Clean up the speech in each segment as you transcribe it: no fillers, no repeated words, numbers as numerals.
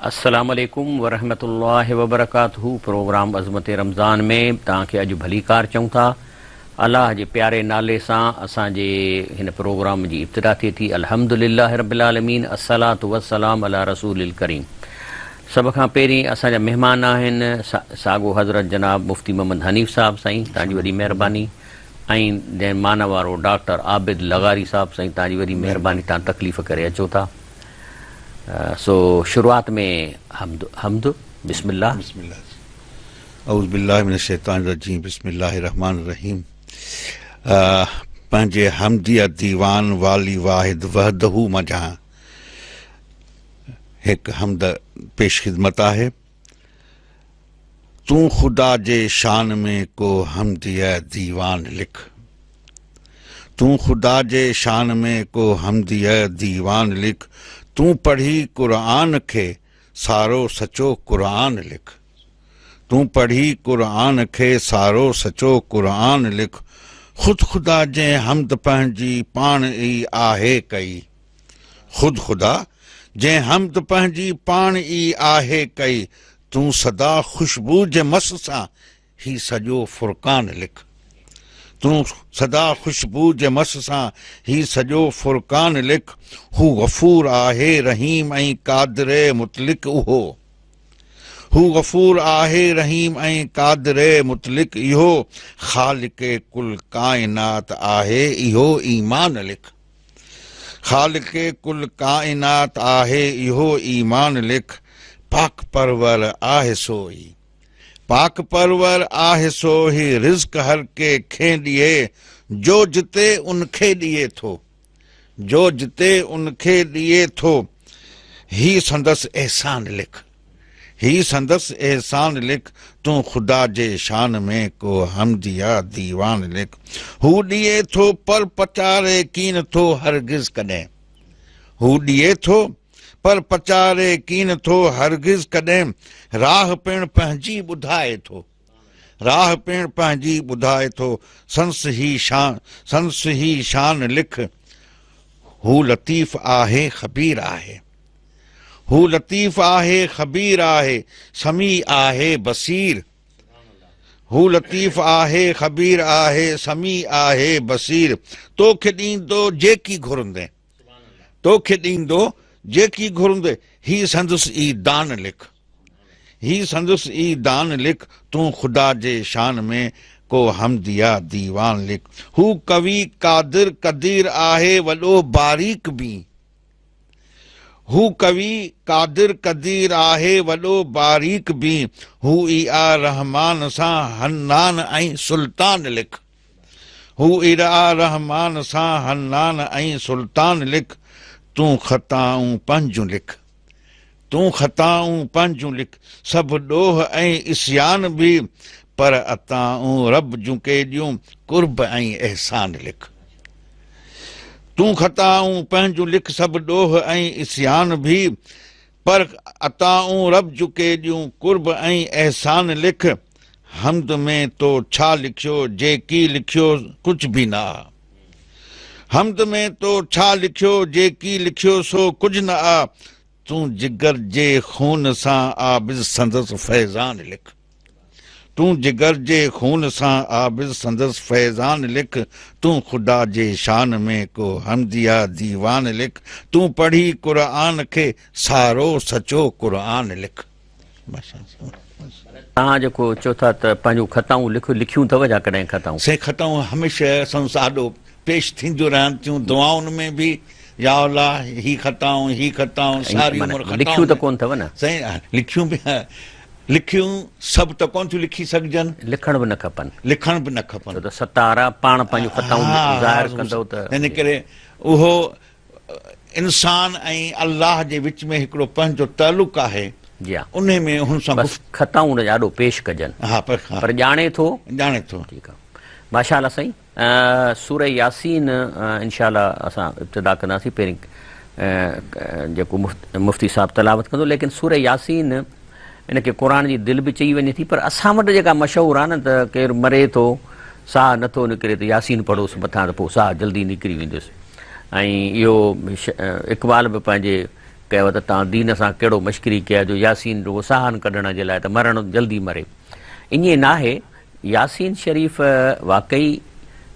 السلام عليڪم ورحمة الله وبرڪاته پروگرام عظمت رمضان ۾ توهان کي اڄ ڀليڪار چئون ٿا الله جي پياري نالي سان اسان جي هن پروگرام جي ابتدا ٿئي ٿي الحمد لله رب العالمين الصلوة والسلام علي رسول الڪريم سڀ کان پهرين اسان جا مهمان آهن ساڳو حضرت جناب مفتي محمد حنيف صاحب سائين توهان جي وڏي مهرباني ۽ جنهن مان وارو ڊاڪٽر عابد لغاري صاحب سائين توهان جي وڏي مهرباني توهان تڪليف ڪري اچو ٿا سو شروعات ۾ حمد حمد بسم الله. بسم الله اعوذ بالله من الشيطان الرجيم بسم الله الرحمن الرحيم پنهنجي حمديه ديوان والي واحد وحده منجهان هڪ حمد پيش خدمت آهي. تون خدا جي شان ۾ ڪو حمديه ديوان لک تون خدا جي شان ۾ ڪو حمديه ديوان لک تون پڙهي قرآن کي سارو سچو قرآن لک تون پڙهي قرآن کي سارو سچو قرآن لک خود خدا جنهن حمد پنهنجي پاڻ ئي آهي ڪئي. خود خدا، جنهن حمد پنهنجي پاڻ ئي آهي ڪئي، تون سدا خوشبو جي مس سان هي سڄو فرقان لک. تون سدا خوشبو جي مس سان هي سڄو فرقان لک. هو غفور آهي رحيم ۽ قادر مطلق اهو. هو غفور آهي رحيم ۽ قادر مطلق اهو. خالق ڪل ڪائنات آهي اهو ايمان لک. خالق ڪل ڪائنات آهي اهو ايمان لک پاڪ پرور آهي سو ئي پاڪ پرور آهي سو هي رزق هر ڪي کي ڏئي جو جتي ان کي ڏئي ٿو جو جتي ان کي ڏئي ٿو هي سندس احسان لک. هي سندس احسان لک، تون خدا جي شان ۾ ڪو حمديه ديوان لک. هو ڏئي ٿو پر پچاري ڪين ٿو هرگز ڪڏهن. هو ڏئي ٿو پر پچاري ڪين ٿو هرگز ڪڏهن. راهه پڻ پنهنجي ٻڌائي ٿو. راهه پڻ پنهنجي ٻڌائي ٿو. سنس هي شان سنس هي شان لک. هو لطيف آهي خبير آهي. هو لطيف آهي خبير آهي سميع آهي بصير هو لطيف آهي خبير آهي سميع آهي بصير توکي ڏيندو جيڪي گهرندين توکي ڏيندو جيڪي گهرندين هي سندس ئي دان لک هي سندس ئي دان لک تون خدا جي شان ۾ ڪو حمديه ديوان لک هو قوي قادر قدير آهي وڏو باريڪ بين هو قوي، قادر، قدير آهي، وڏو باريڪ بين، هو ئي آ رحمان سان حنان ۽ سلطان لک. هو ئي آ رحمان سان حنان ۽ سلطان لک، تون خطائون پنهنجون لک. تون خطائون پنهنجون لک، سڀ ڏوهه ۽ عصيان به، پر عطائون رب جون ڪيڏيون، قرب ۽ احسان لک. تون خطائون پنهنجون لک، سڀ ڏوهه ۽ عصيان به، پر عطائون رب جون ڪيڏيون، قرب ۽ احسان لک. حمد ۾ تو ڇا لکيو، جيڪي لکيو ڪجهه به نه آ. حمد ۾ تو ڇا لکيو، جيڪي لکيو سو ڪجهه نه آ. تون جگر جي خون سان عابد سندس فيضان لک. تون جگر جي خون سان عابد سندس فيضان لک. تون خدا جي شان ۾ ڪو حمديه ديوان لک. تون پڙهي قرآن کي سارو سچو قرآن لک. توهان جيڪو چئو ٿا ته پنهنجون خطائون لکو، لکيون اٿو ڇا ڪڏهن خطائون؟ سائين خطائون هميشه سندس آڏو پيش ٿينديون رهن ٿيون، دعائن ۾ به يا الله هي خطائون هي خطائون ساري عمر خطائون لکيون ته ڪونه اٿو نه؟ سائين لکيون به لکيون سڀ ته ڪونه ٿيون لکي سگهجن. لکڻ به نه کپن. لکڻ به نه کپن. ڇو ته ستارا پاڻ پنهنجون خطائون ظاهر ڪندو ته. ان ڪري اهو انسان ۽ الله جي وچ ۾ هڪڙو پنهنجو تعلق آهي جي ها انهي ۾ هن سان بس خطائون ان جي آڏو پيش ڪجن ها پر ها پر ڄاڻي ٿو ڄاڻي ٿو. ٺيڪ آ ماشاء الله سائين سوره ياسين انشاء الله اسان ابتدا ڪنداسين پهرين جيڪو مفتي صاحب تلاوت ڪندو ليڪن سوره ياسين ان کي قرآن جي دل به چئي وڃي ٿي پر اسان وٽ جيڪا مشهور آ نه ته ڪير مري ٿو ساهه نٿو نڪري ته ياسين پڙهوس مٿان ته پوء ساهه جلدي نڪري ويندس ۽ اهو اقبال به پنهنجي ڪيو ته توهان دين سان ڪهڙو مشڪري ڪئي آهي جو ياسين رڳو ساهن ڪڍڻ جي لاء ته مرڻ جلدي مري. ائين ناهي. ياسين شريف واقعي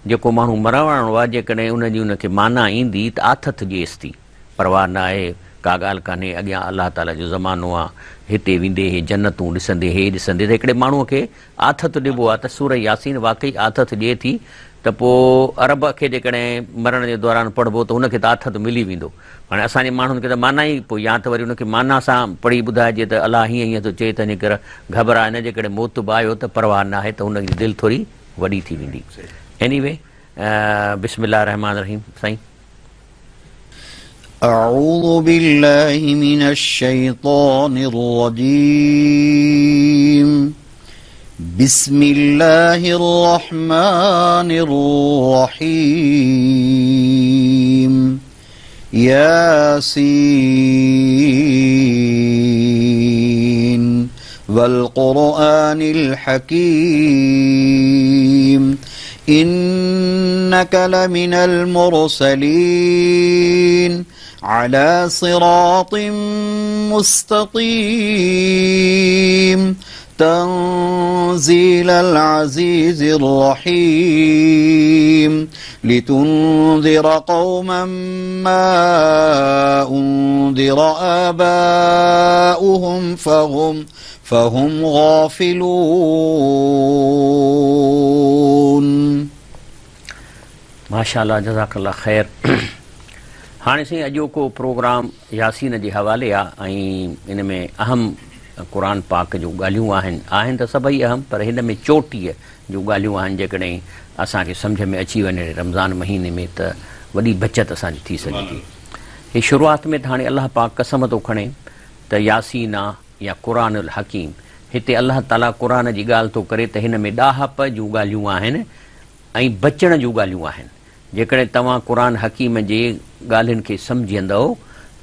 جيڪو ماڻهو مرڻ وارو آهي جيڪڏهن ان جي ان کي معنيٰ ايندي ته آٿت ڏئيس ٿي. پرواهه ناهي، ڪا ڳالهه ڪانهي، اڳيان الله تعاليٰ جو زمانو آ، هتي ويندي هي جنتون ڏسندي هي ڏسندي ته هڪڙي ماڻهوء کي آٿت ڏبو آ ته سورة ياسين واقعي آٿت ڏئي ٿي ته پوء عرب کي جيڪڏهن مرڻ جي دوران پڙهبو ته هن کي ته آٿت ملي ويندو. هاڻي اسان جي ماڻهن کي ته معنيٰ ئي پوء يا ته وري ان کي معنيٰ سان پڙهي ٻڌائجي ته الله هيئن هيئن ٿو چئي تنهنجي ڪري گهٻراء نه جيڪڏهن موت به آيو ته پرواهه ناهي ته هن جي دل ٿوري وڏي ٿي ويندي. Anyway بسم الله الرحمٰن الرحيم سائين. اعوذ بالله من الشيطان الرجيم بسم الله الرحمن الرحيم ياسين والقرآن الحكيم انك لمن المرسلين على صراط مستقيم تنزيل العزيز الرحيم لتنذر قوما ما انذر آباؤهم فهم فهم غافلون. ماشاء الله جزاڪ الله خير هاڻي سائين اڄوڪو پروگرام ياسين جي حوالي آ ۽ ان ۾ اهم قرآن پاڪ جون ڳالهيون آهن آهن ته سڀئي اهم پر هن ۾ چوٽيء جون ڳالهيون آهن جيڪڏهن اسان کي سمجهه ۾ اچي وڃي رمضان مهيني ۾ ته وڏي بچت اسان جي ٿي سگهي ٿي هي شروعات ۾ ته هاڻي الله پاڪ قسم ٿو کڻي ته ياسين آ يا قرآن الحڪيم هتي الله تعالي قرآن جي ڳالهه ٿو ڪري ته هن ۾ ڏاهپ جون ڳالهيون آهن ۽ بچڻ جون ڳالهيون آهن. جيڪڏهن توهان قرآن حڪيم جي ڳالهين کي سمجهندؤ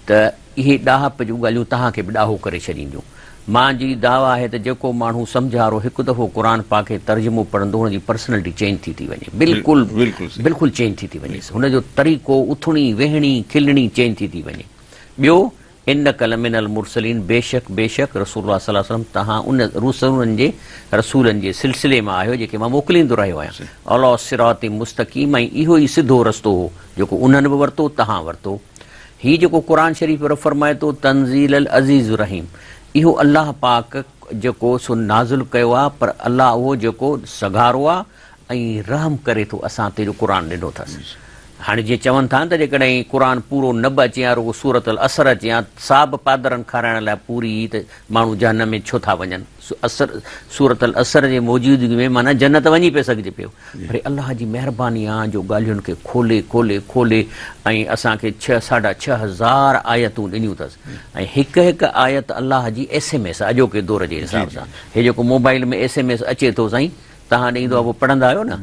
ته اهي ڏاهپ جون ڳالهيون توهان کي به ڏاهو ڪري ڇڏينديون. مان جي دعويٰ آهي ته جيڪو ماڻهو سمجهارو هڪ دفعو قرآن پاڪ کي ترجمو پڙهندو هن جي پرسنلٽي چينج ٿي ٿي وڃي بلڪل بلڪل چينج ٿي ٿي وڃي هن جو طريقو اٿڻي ويهڻي کلڻي چينج ٿي ٿي وڃي. ٻيو انک لمن المرسلين بيشڪ بيشڪ رسول الله صلي الله عليه وسلم توهان ان رسولن جي رسولن جي سلسلي مان آهيو جيڪي مان موڪليندو رهيو آهيان علي صراط مستقيم ۽ اهو ئي سڌو رستو هو جيڪو انهن به ورتو توهان ورتو هي جيڪو قرآن شريف رب فرمائي ٿو تنزيل العزيز الرحيم اهو الله پاڪ جيڪو سو نازل ڪيو آهي پر الله اهو جيڪو سگهارو آهي ۽ رحم ڪري ٿو اسان تي جو قرآن ڏنو اٿس. هاڻي جيئن چون ٿا نه ته جيڪڏهن قرآن پورو نه به اچي ها رڳو سورة العصر اچي ها سا به پادرن کارائڻ لاء پوري هئي ته ماڻهو جهنم ۾ ڇو ٿا وڃن؟ عصر سورة العصر جي موجودگي ۾ معنيٰ جنت وڃي پئي سگهجي پيو. پر الله جي مهرباني آ جو ڳالهين کي کولي کولي کولي ۽ اسان کي ڇهه ساڍا 6000 آيتون ڏنيون اٿس ۽ هڪ هڪ آيت الله جي ايس ايم ايس اڄوڪي دور جي حساب سان هي جيڪو موبائل ۾ ايس ايم ايس اچي ٿو سائين توهان ڏي ايندو آهي اهو پڙهندا آهيو نه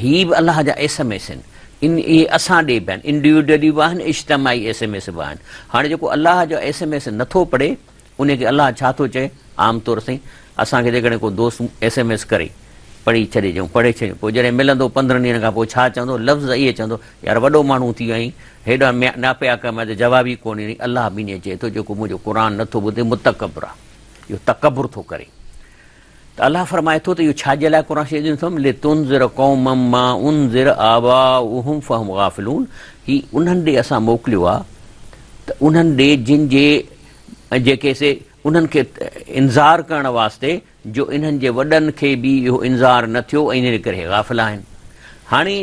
هي به الله جا ايس ايم ايس آهن ان اهي اسان ڏي به آهن انڊيوڊلي به آهن اجتماعي ايس ايم ايس به آهن هاڻي جيڪو الله جو ايس ايم ايس نٿو پڙهي ان کي الله ڇا ٿو چئي عام طور سائين اسان کي جيڪڏهن ڪو دوست ايس ايم ايس ڪري پڙهي ڇڏي چئون پڙهي ڇڏيون پوء جڏهن ملندو 15 ڏينهن کان پوء ڇا چوندو لفظ اهي چوندو يار وڏو ماڻهو ٿي ويو آهين هيڏا ناپيا ڪم آهي ته جواب ئي ڪونه ڏني الله به ائين چئي ٿو جيڪو منهنجو قرآن نٿو ٻڌي متڪبر آهي اهو تڪبر ٿو ڪري ته الله فرمائي ٿو ته اهو ڇا جي لاء قرآن شريف ڏنو اٿم لتنذر قوما ما انذر آباؤهم فهم غافلون هي انهن ڏي اسان موڪليو آ ته انهن ڏي جن جي جيڪي سي انهن کي انذار ڪرڻ واسطي جو انهن جي وڏن کي به اهو انذار نه ٿيو ۽ انهي ڪري غافل آهن هاڻي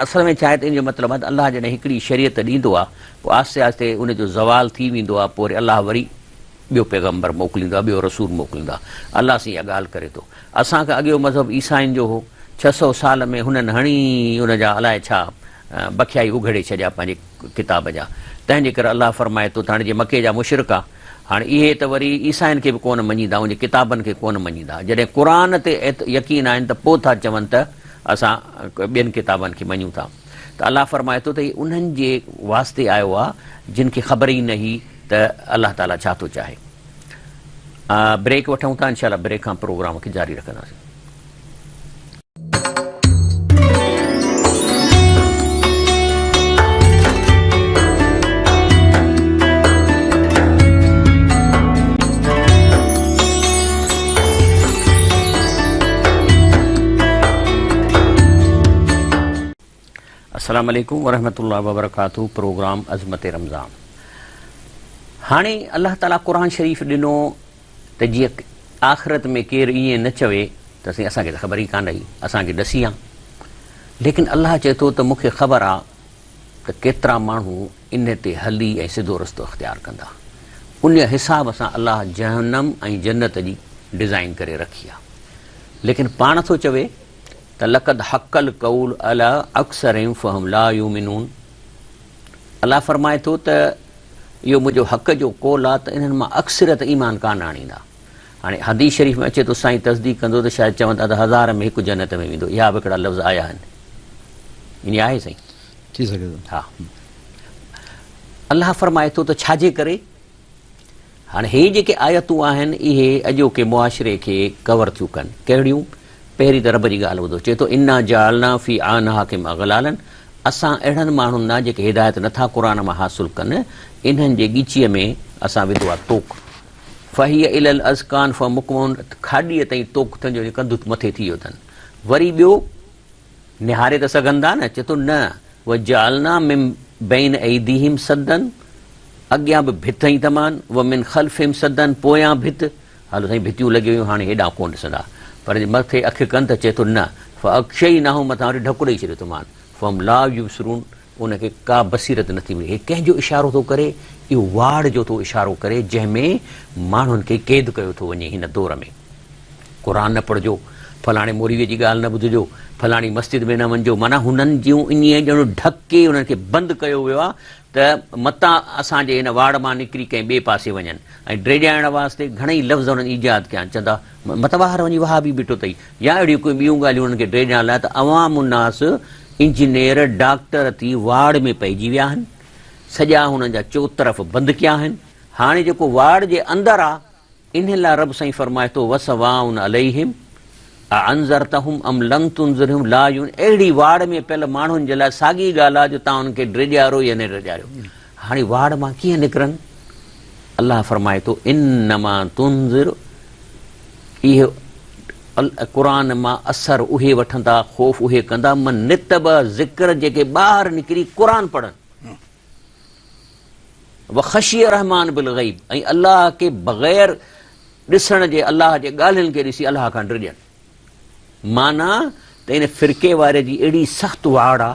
اصل ۾ ڇا آهي ته ان جو مطلب آهي ته الله جڏهن هڪڙي شريعت ڏيندو آهي پوء آهستي آهستي ان جو زوال ٿي ويندو آهي پوء وري الله وري ٻيو پيغمبر موڪليندو آهي ٻيو رسول موڪليندو آهي الله سائين اها ڳالهه ڪري ٿو اسان کان اڳيون مذهب عيسائين جو هو 600 سال ۾ هنن هڻي ان جا الائي ڇا بکيائي اگهڙي ڇڏيا پنهنجي ڪتاب جا تنهن جي ڪري الله فرمائي ٿو ته هاڻي جي مڪي جا مشرڪ آ هاڻي اهي ته وري عيسائين کي به ڪونه مڃيندا ان جي ڪتابن کي ڪونه مڃيندا جڏهن قرآن تي يقين آهن ته پوء ٿا چون ته اسان ٻين ڪتابن کي مڃون ٿا ته الله فرمائي ٿو ته هي انهن جي واسطي آيو آهي جن کي خبر ئي نه هئي ته الله تعاليٰ ڇا ٿو چاهي. بريڪ وٺون ٿا انشاء الله بريڪ کان پروگرام کي جاري رکنداسين. السلام عليڪم ورحمة الله وبرڪاته پروگرام عظمت رمضان هاڻي الله تعالي قرآن شريف ڏنو ته جيئن آخرت ۾ ڪير ائين نه چوي ته سائين اسان کي ته خبر ئي ڪانه هئي اسان کي ڏسي ها ليڪن الله چئي ٿو ته مون کي خبر آ ته ڪيترا ماڻهو ان تي هلي ۽ سڌو رستو اختيار ڪندا. ان حساب سان الله جهنم ۽ جنت جي ڊزائين ڪري رکي آ. ليڪن پاڻ ٿو چوي ته لقد حق القول علي اڪثرهم فهم لا يؤمنون الله فرمائي ٿو ته اهو منهنجو حق جو قول آ ته انهن مان اڪثريت ايمان ڪانه آڻيندا. هاڻي حديث شريف ۾ اچي ٿو سائين تصديق ڪندو ته شايد چوندا ته هزار ۾ هڪ جنت ۾ ويندو اها به هڪڙا لفظ آيا آهن ائين آهي سائين؟ ٿي سگهي ٿو. ها الله فرمائي ٿو ته ڇا جي ڪري؟ هاڻي هي جيڪي آيتون آهن اهي اڄوڪي معاشري کي ڪور ٿيون ڪن. ڪهڙيون؟ پهرين ته رب جي ڳالهه ٻڌو چئي ٿو انا جعلنا في اعناقهم اغلالا اسان اهڙن ماڻهن ڏانهن جيڪي هدايت نٿا قرآن مان حاصل ڪن انهن جي ڳچيء ۾ اسان وڌو آهي طوق فهي الي الاذقان فهم مقمحون کاڏيء تائين طوق اٿن جو ڪنڌ مٿي ٿي ويو اٿن وري ٻيو نهاري ته سگهن ٿا نه؟ چئي ٿو، نه، وجعلنا من بين ايديهم سدا، اڳيان به ڀت هنئي ٿمان، ومن خلفهم سدا، پويان ڀت، هلو سائين ڀتيون لڳي ويون هاڻي هيڏانهن ڪونه ڏسندا، پر جي مٿي اک ڪن ته چئي ٿو، نه، فاغشيناهم مٿان وري ڍڪ ڏئي ڇڏيو ٿمان، فهم لا يبصرون، ان کي ڪا بصيرت نٿي ملي. هي ڪنهن جو اشارو ٿو ڪري؟ اهو واڙ جو ٿو اشارو ڪري جنهن ۾ ماڻهن کي قيد ڪيو ٿو وڃي هن دور ۾. قرآن نه پڙهجو، فلاڻي مولويء جي ڳالهه نه ٻڌجو، فلاڻي مسجد ۾ نه وڃجو، معنيٰ هنن جون ائين ڄڻ ڍڪي انهن کي بند ڪيو ويو آهي ته متان اسان جي هن واڙ مان نڪري ڪنهن ٻئي پاسي وڃن ۽ ڊيڄائڻ واسطي گهڻئي لفظ انهن ايجاد ڪيا آهن، چوندا متان ٻاهر وڃي وهابي بيٺو اٿئي يا اهڙيون ڪي ٻيون ڳالهيون انهن کي ڊيڄائڻ لاء ته عوام الناس انجنيئر، ڊاڪٽر ٿي واڙ ۾ پئجي ويا آهن، سڄا هنن جا چوطرف بند ڪيا آهن، هاڻي جيڪو واڙ جي اندر آ، انهيء لاء رب سائين فرمائي ٿو، وسواء عليهم اانذرتهم ام لم تنذرهم لا يؤمنون اهڙي واڙ ۾ پيل ماڻهن جي لاء ساڳي ڳالهه آهي جو توهان انهن کي ڊيڄاريو يا نه ڊيڄاريو. هاڻي واڙ مان ڪيئن نڪرن؟ الله فرمائي ٿو، انما تنذر اهي قرآن مان اثر اهي وٺندا، خوف اهي ڪندا، من اتبع ذڪر جيڪي ٻاهر نڪري قرآن پڙهن. وخشي الرحمان بالغيب ۽ الله کي بغير ڏسڻ جي الله جي ڳالهين کي ڏسي الله کان ڊڄن. معنيٰ ته ان فرقي واري جي اهڙي سخت واڙ آ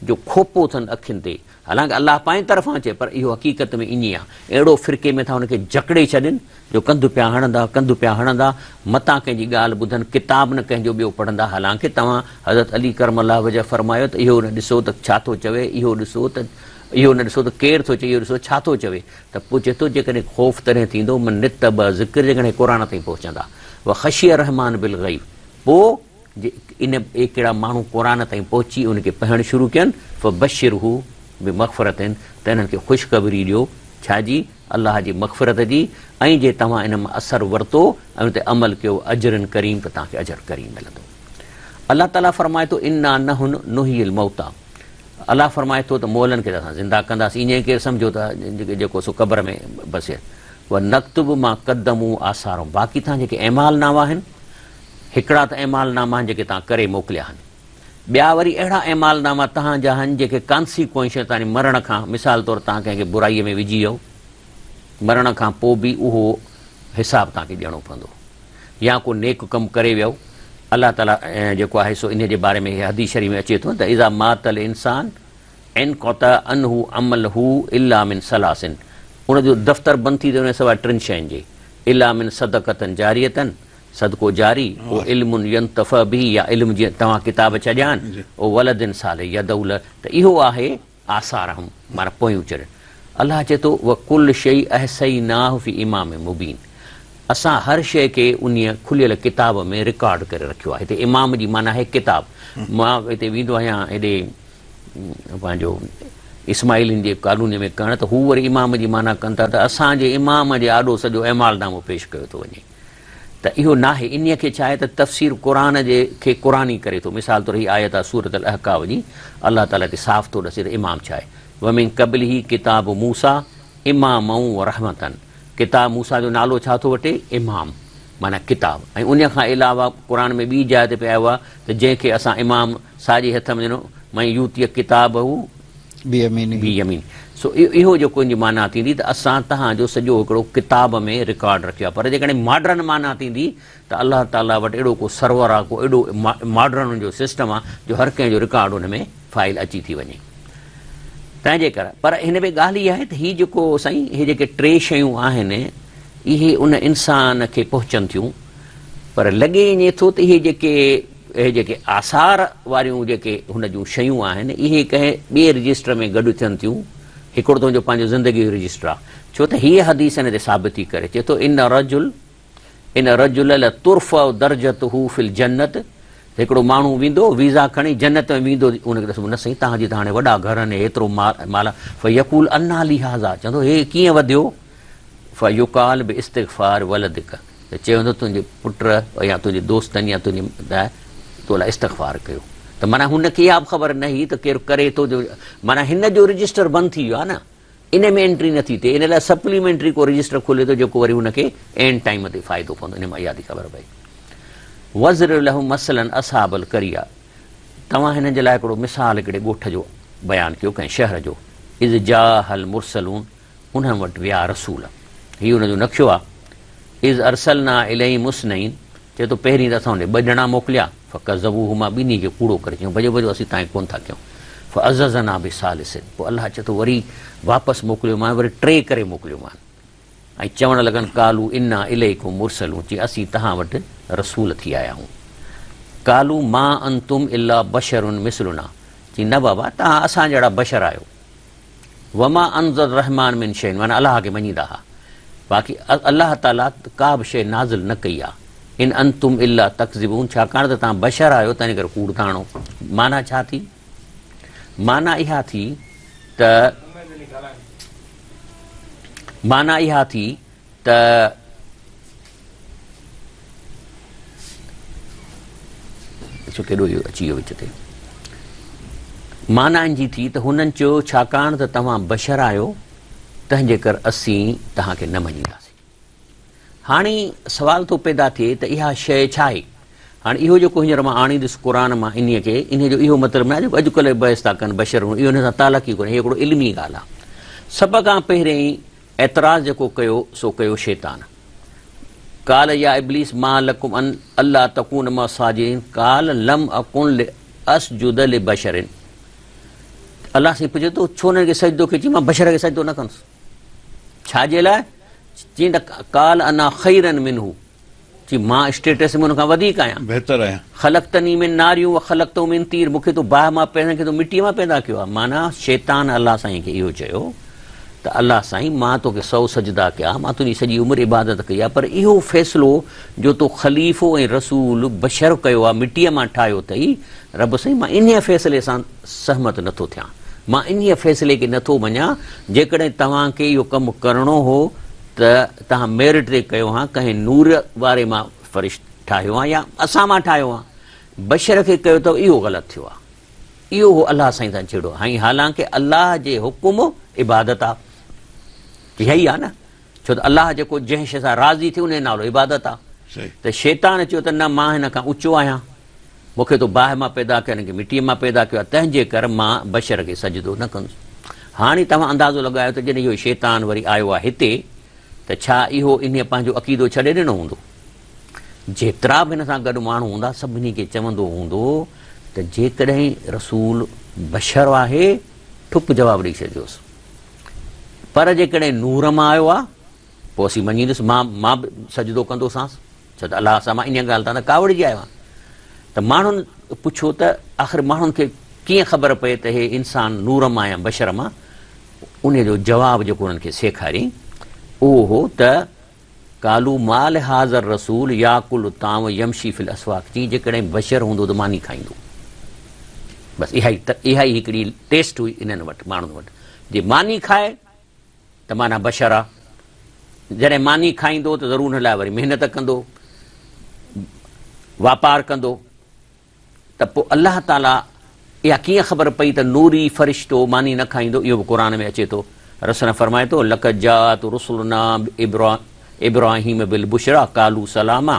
جو کوپو اٿن اکين تي، حالانڪه الله پنهنجي طرفان چئي پر اهو حقيقت ۾ ائين آ، اهڙو فرقي ۾ ٿا ان کي جڪڙي ڇڏين جو ڪنڌ پيا هڻندا، ڪنڌ پيا هڻندا، متان ڪنهن جي ڳالهه ٻڌن، ڪتاب نه ڪنهن جو ٻيو پڙهندا، حالانڪه توهان حضرت علي ڪرم الله وجهه فرمايو ته اهو نه ڏسو ته ڇا ٿو چوي، اهو ڏسو ته اهو نه ڏسو ته ڪير ٿو چئي، اهو ڏسو ڇا ٿو چوي ته پوء چئي ٿو جيڪڏهن خوف تڏهن ٿيندو من اتبع ذڪر جيڪڏهن قرآن تائين پهچندا وخشي الرحمان بالغيب پوء جي ان اهي ڪهڙا ماڻهو قرآن تائين پهچي ان کي پڙهڻ شروع ڪين فبشره بمغفرة ته انهن کي خوشخبري ڏيو ڇا جي الله جي مغفرت جي ۽ جي توهان ان مان اثر ورتو ۽ ان تي عمل ڪيو اجر ڪريم ته توهان کي اجر ڪريم ملندو. الله تعاليٰ فرمائي ٿو انا نحن نحيي الموتيٰ الله فرمائي ٿو ته مئلن کي ته اسان زنده ڪنداسين ائين ڪير سمجهو ته جيڪو سو قبر ۾ بسي ونڪتب ما قدموا آثارهم باقي توهان جيڪي اعمال ناما آهن هڪڙا ته اعمال ناما آهن جيڪي توهان ڪري موڪليا آهن ٻيا وري اهڙا اعمال ناما توهان جا آهن جيڪي ڪانسيڪوئنشل تعني مرڻ کان مثال طور توهان ڪنهن کي برائي ۾ وجهي ويو مرڻ کان پوء به اهو حساب توهان کي ڏيڻو پوندو يا ڪو نيڪ ڪم ڪري ويو الله تعالي جيڪو آهي سو انهي جي باري ۾ حديث شريف ۾ اچي ٿو ته اذا مات الانسان انقطع عنه عمله الا من ثلاث ان جو دفتر بند ٿي ٿو وڃي سواء ٽن شين جي الا من صدقة جارية صدقو جاري، او علم ينتفع به يا علم جيئن توهان ڪتاب ڇڏيا آهن، او ولد صالح يدعو له ته اهو آهي آثارهم معنيٰ پويون چرين. الله چئي ٿو وڪل شيء احصيناه في امام مبين اسان هر شيء کي انهيء کليل ڪتاب ۾ رڪارڊ ڪري رکيو آهي. هتي امام جي معنيٰ آهي ڪتاب. مان هتي ويندو آهيان هيڏي پنهنجو اسماعيلين جي ڪالوني ۾ ڪرڻ ته هو وري امام جي معنيٰ ڪن ٿا ته اسان جي امام جي آڏو سڄو اعمال نامو پيش ڪيو ٿو وڃي. ته اهو ناهي، انهيء کي ڇا آهي ته تفسير قرآن جي کي قرآني ڪري ٿو، مثال طور هي آيت آهي سورة الاحقاف جي، الله تعاليٰ هتي صاف ٿو ڏسي ته امام ڇا آهي، ومن قبله ڪتاب موسيٰ اماما ورحمة ڪتاب موسيٰ جو نالو ڇا ٿو وٺي؟ امام معنيٰ ڪتاب ۽ انهيء کان علاوه قرآن ۾ ٻي جاء تي به آيو آهي ته جنهن کي اسان امام ساڄي هٿ ۾ ڏنو من يوتي ڪتابه بيمينه. بيمينه. سو اهو جيڪو ان جي معنيٰ ٿيندي ته اسان توهان جو سڄو هڪڙو ڪتاب ۾ رڪارڊ رکيو آهي پر جيڪڏهن ماڊرن معنيٰ ٿيندي ته الله تعاليٰ وٽ اهڙو ڪو سرور آهي ڪو اهڙو ماڊرن ان جو سسٽم آهي جو هر ڪنهن جو رڪارڊ ان ۾ فائل اچي ٿي وڃي تنهن جي ڪري پر هن ۾ ڳالهه اها آهي ته هي جيڪو سائين هي جيڪي ٽي شيون آهن اهي ان انسان کي پهچن ٿيون پر لڳي ائين ٿو ته اهي جيڪي اهي جيڪي آثار واريون جيڪي هن جون شيون آهن اهي ڪنهن ٻئي رجسٽر ۾ گڏ ٿين ٿيون هڪڙو تنهنجو پنهنجو زندگي جو رجسٽر آهي ڇو ته هيء حديث ان تي ثابت ٿي ڪري چئي ٿو ان رجل ان الرجل لترفع درجته في الجنت هڪڙو ماڻهو ويندو ويزا کڻي جنت ۾ ويندو ان کي ڏسبو نه سائين توهان جي ته هاڻي وڏا گهر آهن هيترو مال فيقول انا لي هذا چوندو هي ڪيئن وڌيو فيقال باستغفار ولدک ته چيو ويندو تنهنجي پٽ يا تنهنجي دوستن يا تنهنجي تو لاء استغفار ڪيو ته معنيٰ هن کي اها به خبر نه هئي ته ڪير ڪري ٿو جو معنيٰ هن جو رجسٽر بند ٿي ويو آهي نه ان ۾ انٽري نه ٿي ٿئي ان لاء سپليمينٽري ڪو رجسٽر کولي ٿو جيڪو وري هن کي عين ٽائيم تي فائدو پوندو ان مان اها ٿي خبر پئي وضرب لهم مثلا اصحاب القريه توهان هنن جي لاء هڪڙو مثال هڪڙي ڳوٺ جو بيان ڪيو ڪنهن شهر جو اذ جاءها المرسلون انهن وٽ ويا رسول هي ان جو نقشو آ اذ ارسلنا اليهم اثنين چئي ٿو پهرين ته اسان ان ڏي ٻه ڄڻا موڪليا، فڪذبوهما ٻنهي کي ڪوڙو ڪري چيائون ڀڄو ڀڄو اسين توهان کي ڪونه ٿا ڪيون، فعززنا بثالث پوء الله چئي ٿو وري واپس موڪليومان وري ٽي ڪري موڪليومان ۽ چوڻ لڳن قالو انا اليڪم مرسلون چي اسين توهان وٽ رسول ٿي آيا آهيون قالو ما انتم الا بشر مثلنا چي نه بابا توهان اسان جهڙا بشر آهيو. وما انزل الرحمان من شيء معنيٰ الله کي مڃيندا ها باقي الله تعاليٰ ڪا به شيء نازل نه ڪئي آهي ان انتم الا تڪذبون ڇاڪاڻ ته توهان بشر آهيو تنهن ڪري ڪوڙ ٿا هڻو معنيٰ ڇا ٿي معنيٰ اها ٿي ته معنيٰ اها ٿي ته ڏسو ڪيڏو اهو اچي ويو وچ تي. معنيٰ ان جي ٿي ته هنن چيو ڇاڪاڻ ته توهان بشر آهيو تنهن جي ڪر اسين توهان کي نه مڃينداسين. هاڻي سوال ٿو پيدا ٿئي ته اها شيء ڇا آهي؟ هاڻي اهو جيڪو هينئر مان آڻيندس قرآن مان انهيء کي انهيء جو اهو مطلب نه آهي جيڪو اڄڪلهه بحث ٿا ڪن بشر هئڻ اهو ان سان تعلق ئي ڪونهي هي هڪڙو علمي ڳالهه آهي. سڀ کان پهرئين اعتراض جيڪو ڪيو سو ڪيو شيطان. قال يا ابليس ما لڪم ان الا تڪون مع الساجدين قال لم اڪن لاسجد لبشر الله سائين پڇي ٿو ڇو انهن کي سجدو ڪيو چي مان بشر کي سجدو نه ڪندس ڇا جي لاء چي ته قال انا خيرا منه چي مان اسٽيٽس ۾ ان کان وڌيڪ آهيان. بهتر آهيان. خلقتني من نار و خلقته من طير مون کي تو باهه مان پيدا کي تو مٽيء مان پيدا ڪيو آهي. معنيٰ شيطان الله سائين کي اهو چيو ته الله سائين مان توکي سو سجدا ڪيا، مان تنهنجي سڄي عمر عبادت ڪئي آهي پر اهو فيصلو جو تو خليفو ۽ رسول بشر ڪيو آهي، مٽيء مان ٺاهيو اٿئي، رب سائين مان انهيء فيصلي سان سهمت نٿو ٿيان. مان انهيء فيصلي کي نٿو مڃان، جيڪڏهن توهان کي اهو ڪم ڪرڻو هو ته توهان ميرٽ تي ڪيو هان، ڪنهن نور واري مان فرشت ٺاهيو هان يا اسان مان ٺاهيو هان، بشر کي ڪيو اٿو اهو غلط ٿيو آهي. اهو هو الله سائين سان جهيڙو. هائين حالانڪه الله جي حڪم عبادت آ. اها ئي آ نه. ڇو ته الله جيڪو جنهن شيء سان راضي ٿئي ان جو نالو عبادت آ. ته شيطان چيو ته نه مان هن کان اوچو آهيان. مون کي تو باهه مان پيدا ڪيو هن کي مٽيء مان پيدا ڪيو آهي، تنهن جي ڪر مان بشر کي سجدو نه ڪندس. هاڻي توهان اندازو لڳايو ته جڏهن اهو شيطان وري آيو آهي هتي ته ڇا اهو انهيء پنهنجو عقيدو ڇڏي ڏنو هوندو؟ جيترا به هن سان گڏ ماڻهو هوندا سڀني کي چوندو هوندو ته جيڪڏهن رسول بشر آهي ٺپ جواب ڏئي ڇڏجوس پر جيڪڏهن نور مان آيو آهي پوء اسين مڃيندس مان مان به سجدو ڪندوسانس. ڇو ته الله سان مان انهيء ڳالهه تان ته ڪاوڙجي آيو آهيان ته ماڻهن پڇيو ته آخر ماڻهن کي ڪيئن خبر پئي ته هي انسان نور مان يا بشر مان؟ انهيء جو جواب جيڪو انهن کي سيکاريائين اهو هو ته قالوا ما لهذا الرسول ياڪل الطعام ويمشي في الاسواق چيائين جيڪڏهن بشر هوندو ته ماني کائيندو. بس اها ئي اها ئي هڪڙي ٽيسٽ هئي انهن وٽ ماڻهن وٽ جي ماني کائي ته معنيٰ بشر آ. جڏهن ماني کائيندو ته ضرور ان لاء وري محنت ڪندو، واپار ڪندو ته پوء الله تعاليٰ اها ڪيئن خبر پئي ته نوري فرشتو ماني نه کائيندو؟ اهو به قرآن ۾ اچي ٿو. رسول فرمائي ٿو، لقد جاءت رسلنا ابراهيم بالبشريٰ قالوا سلاما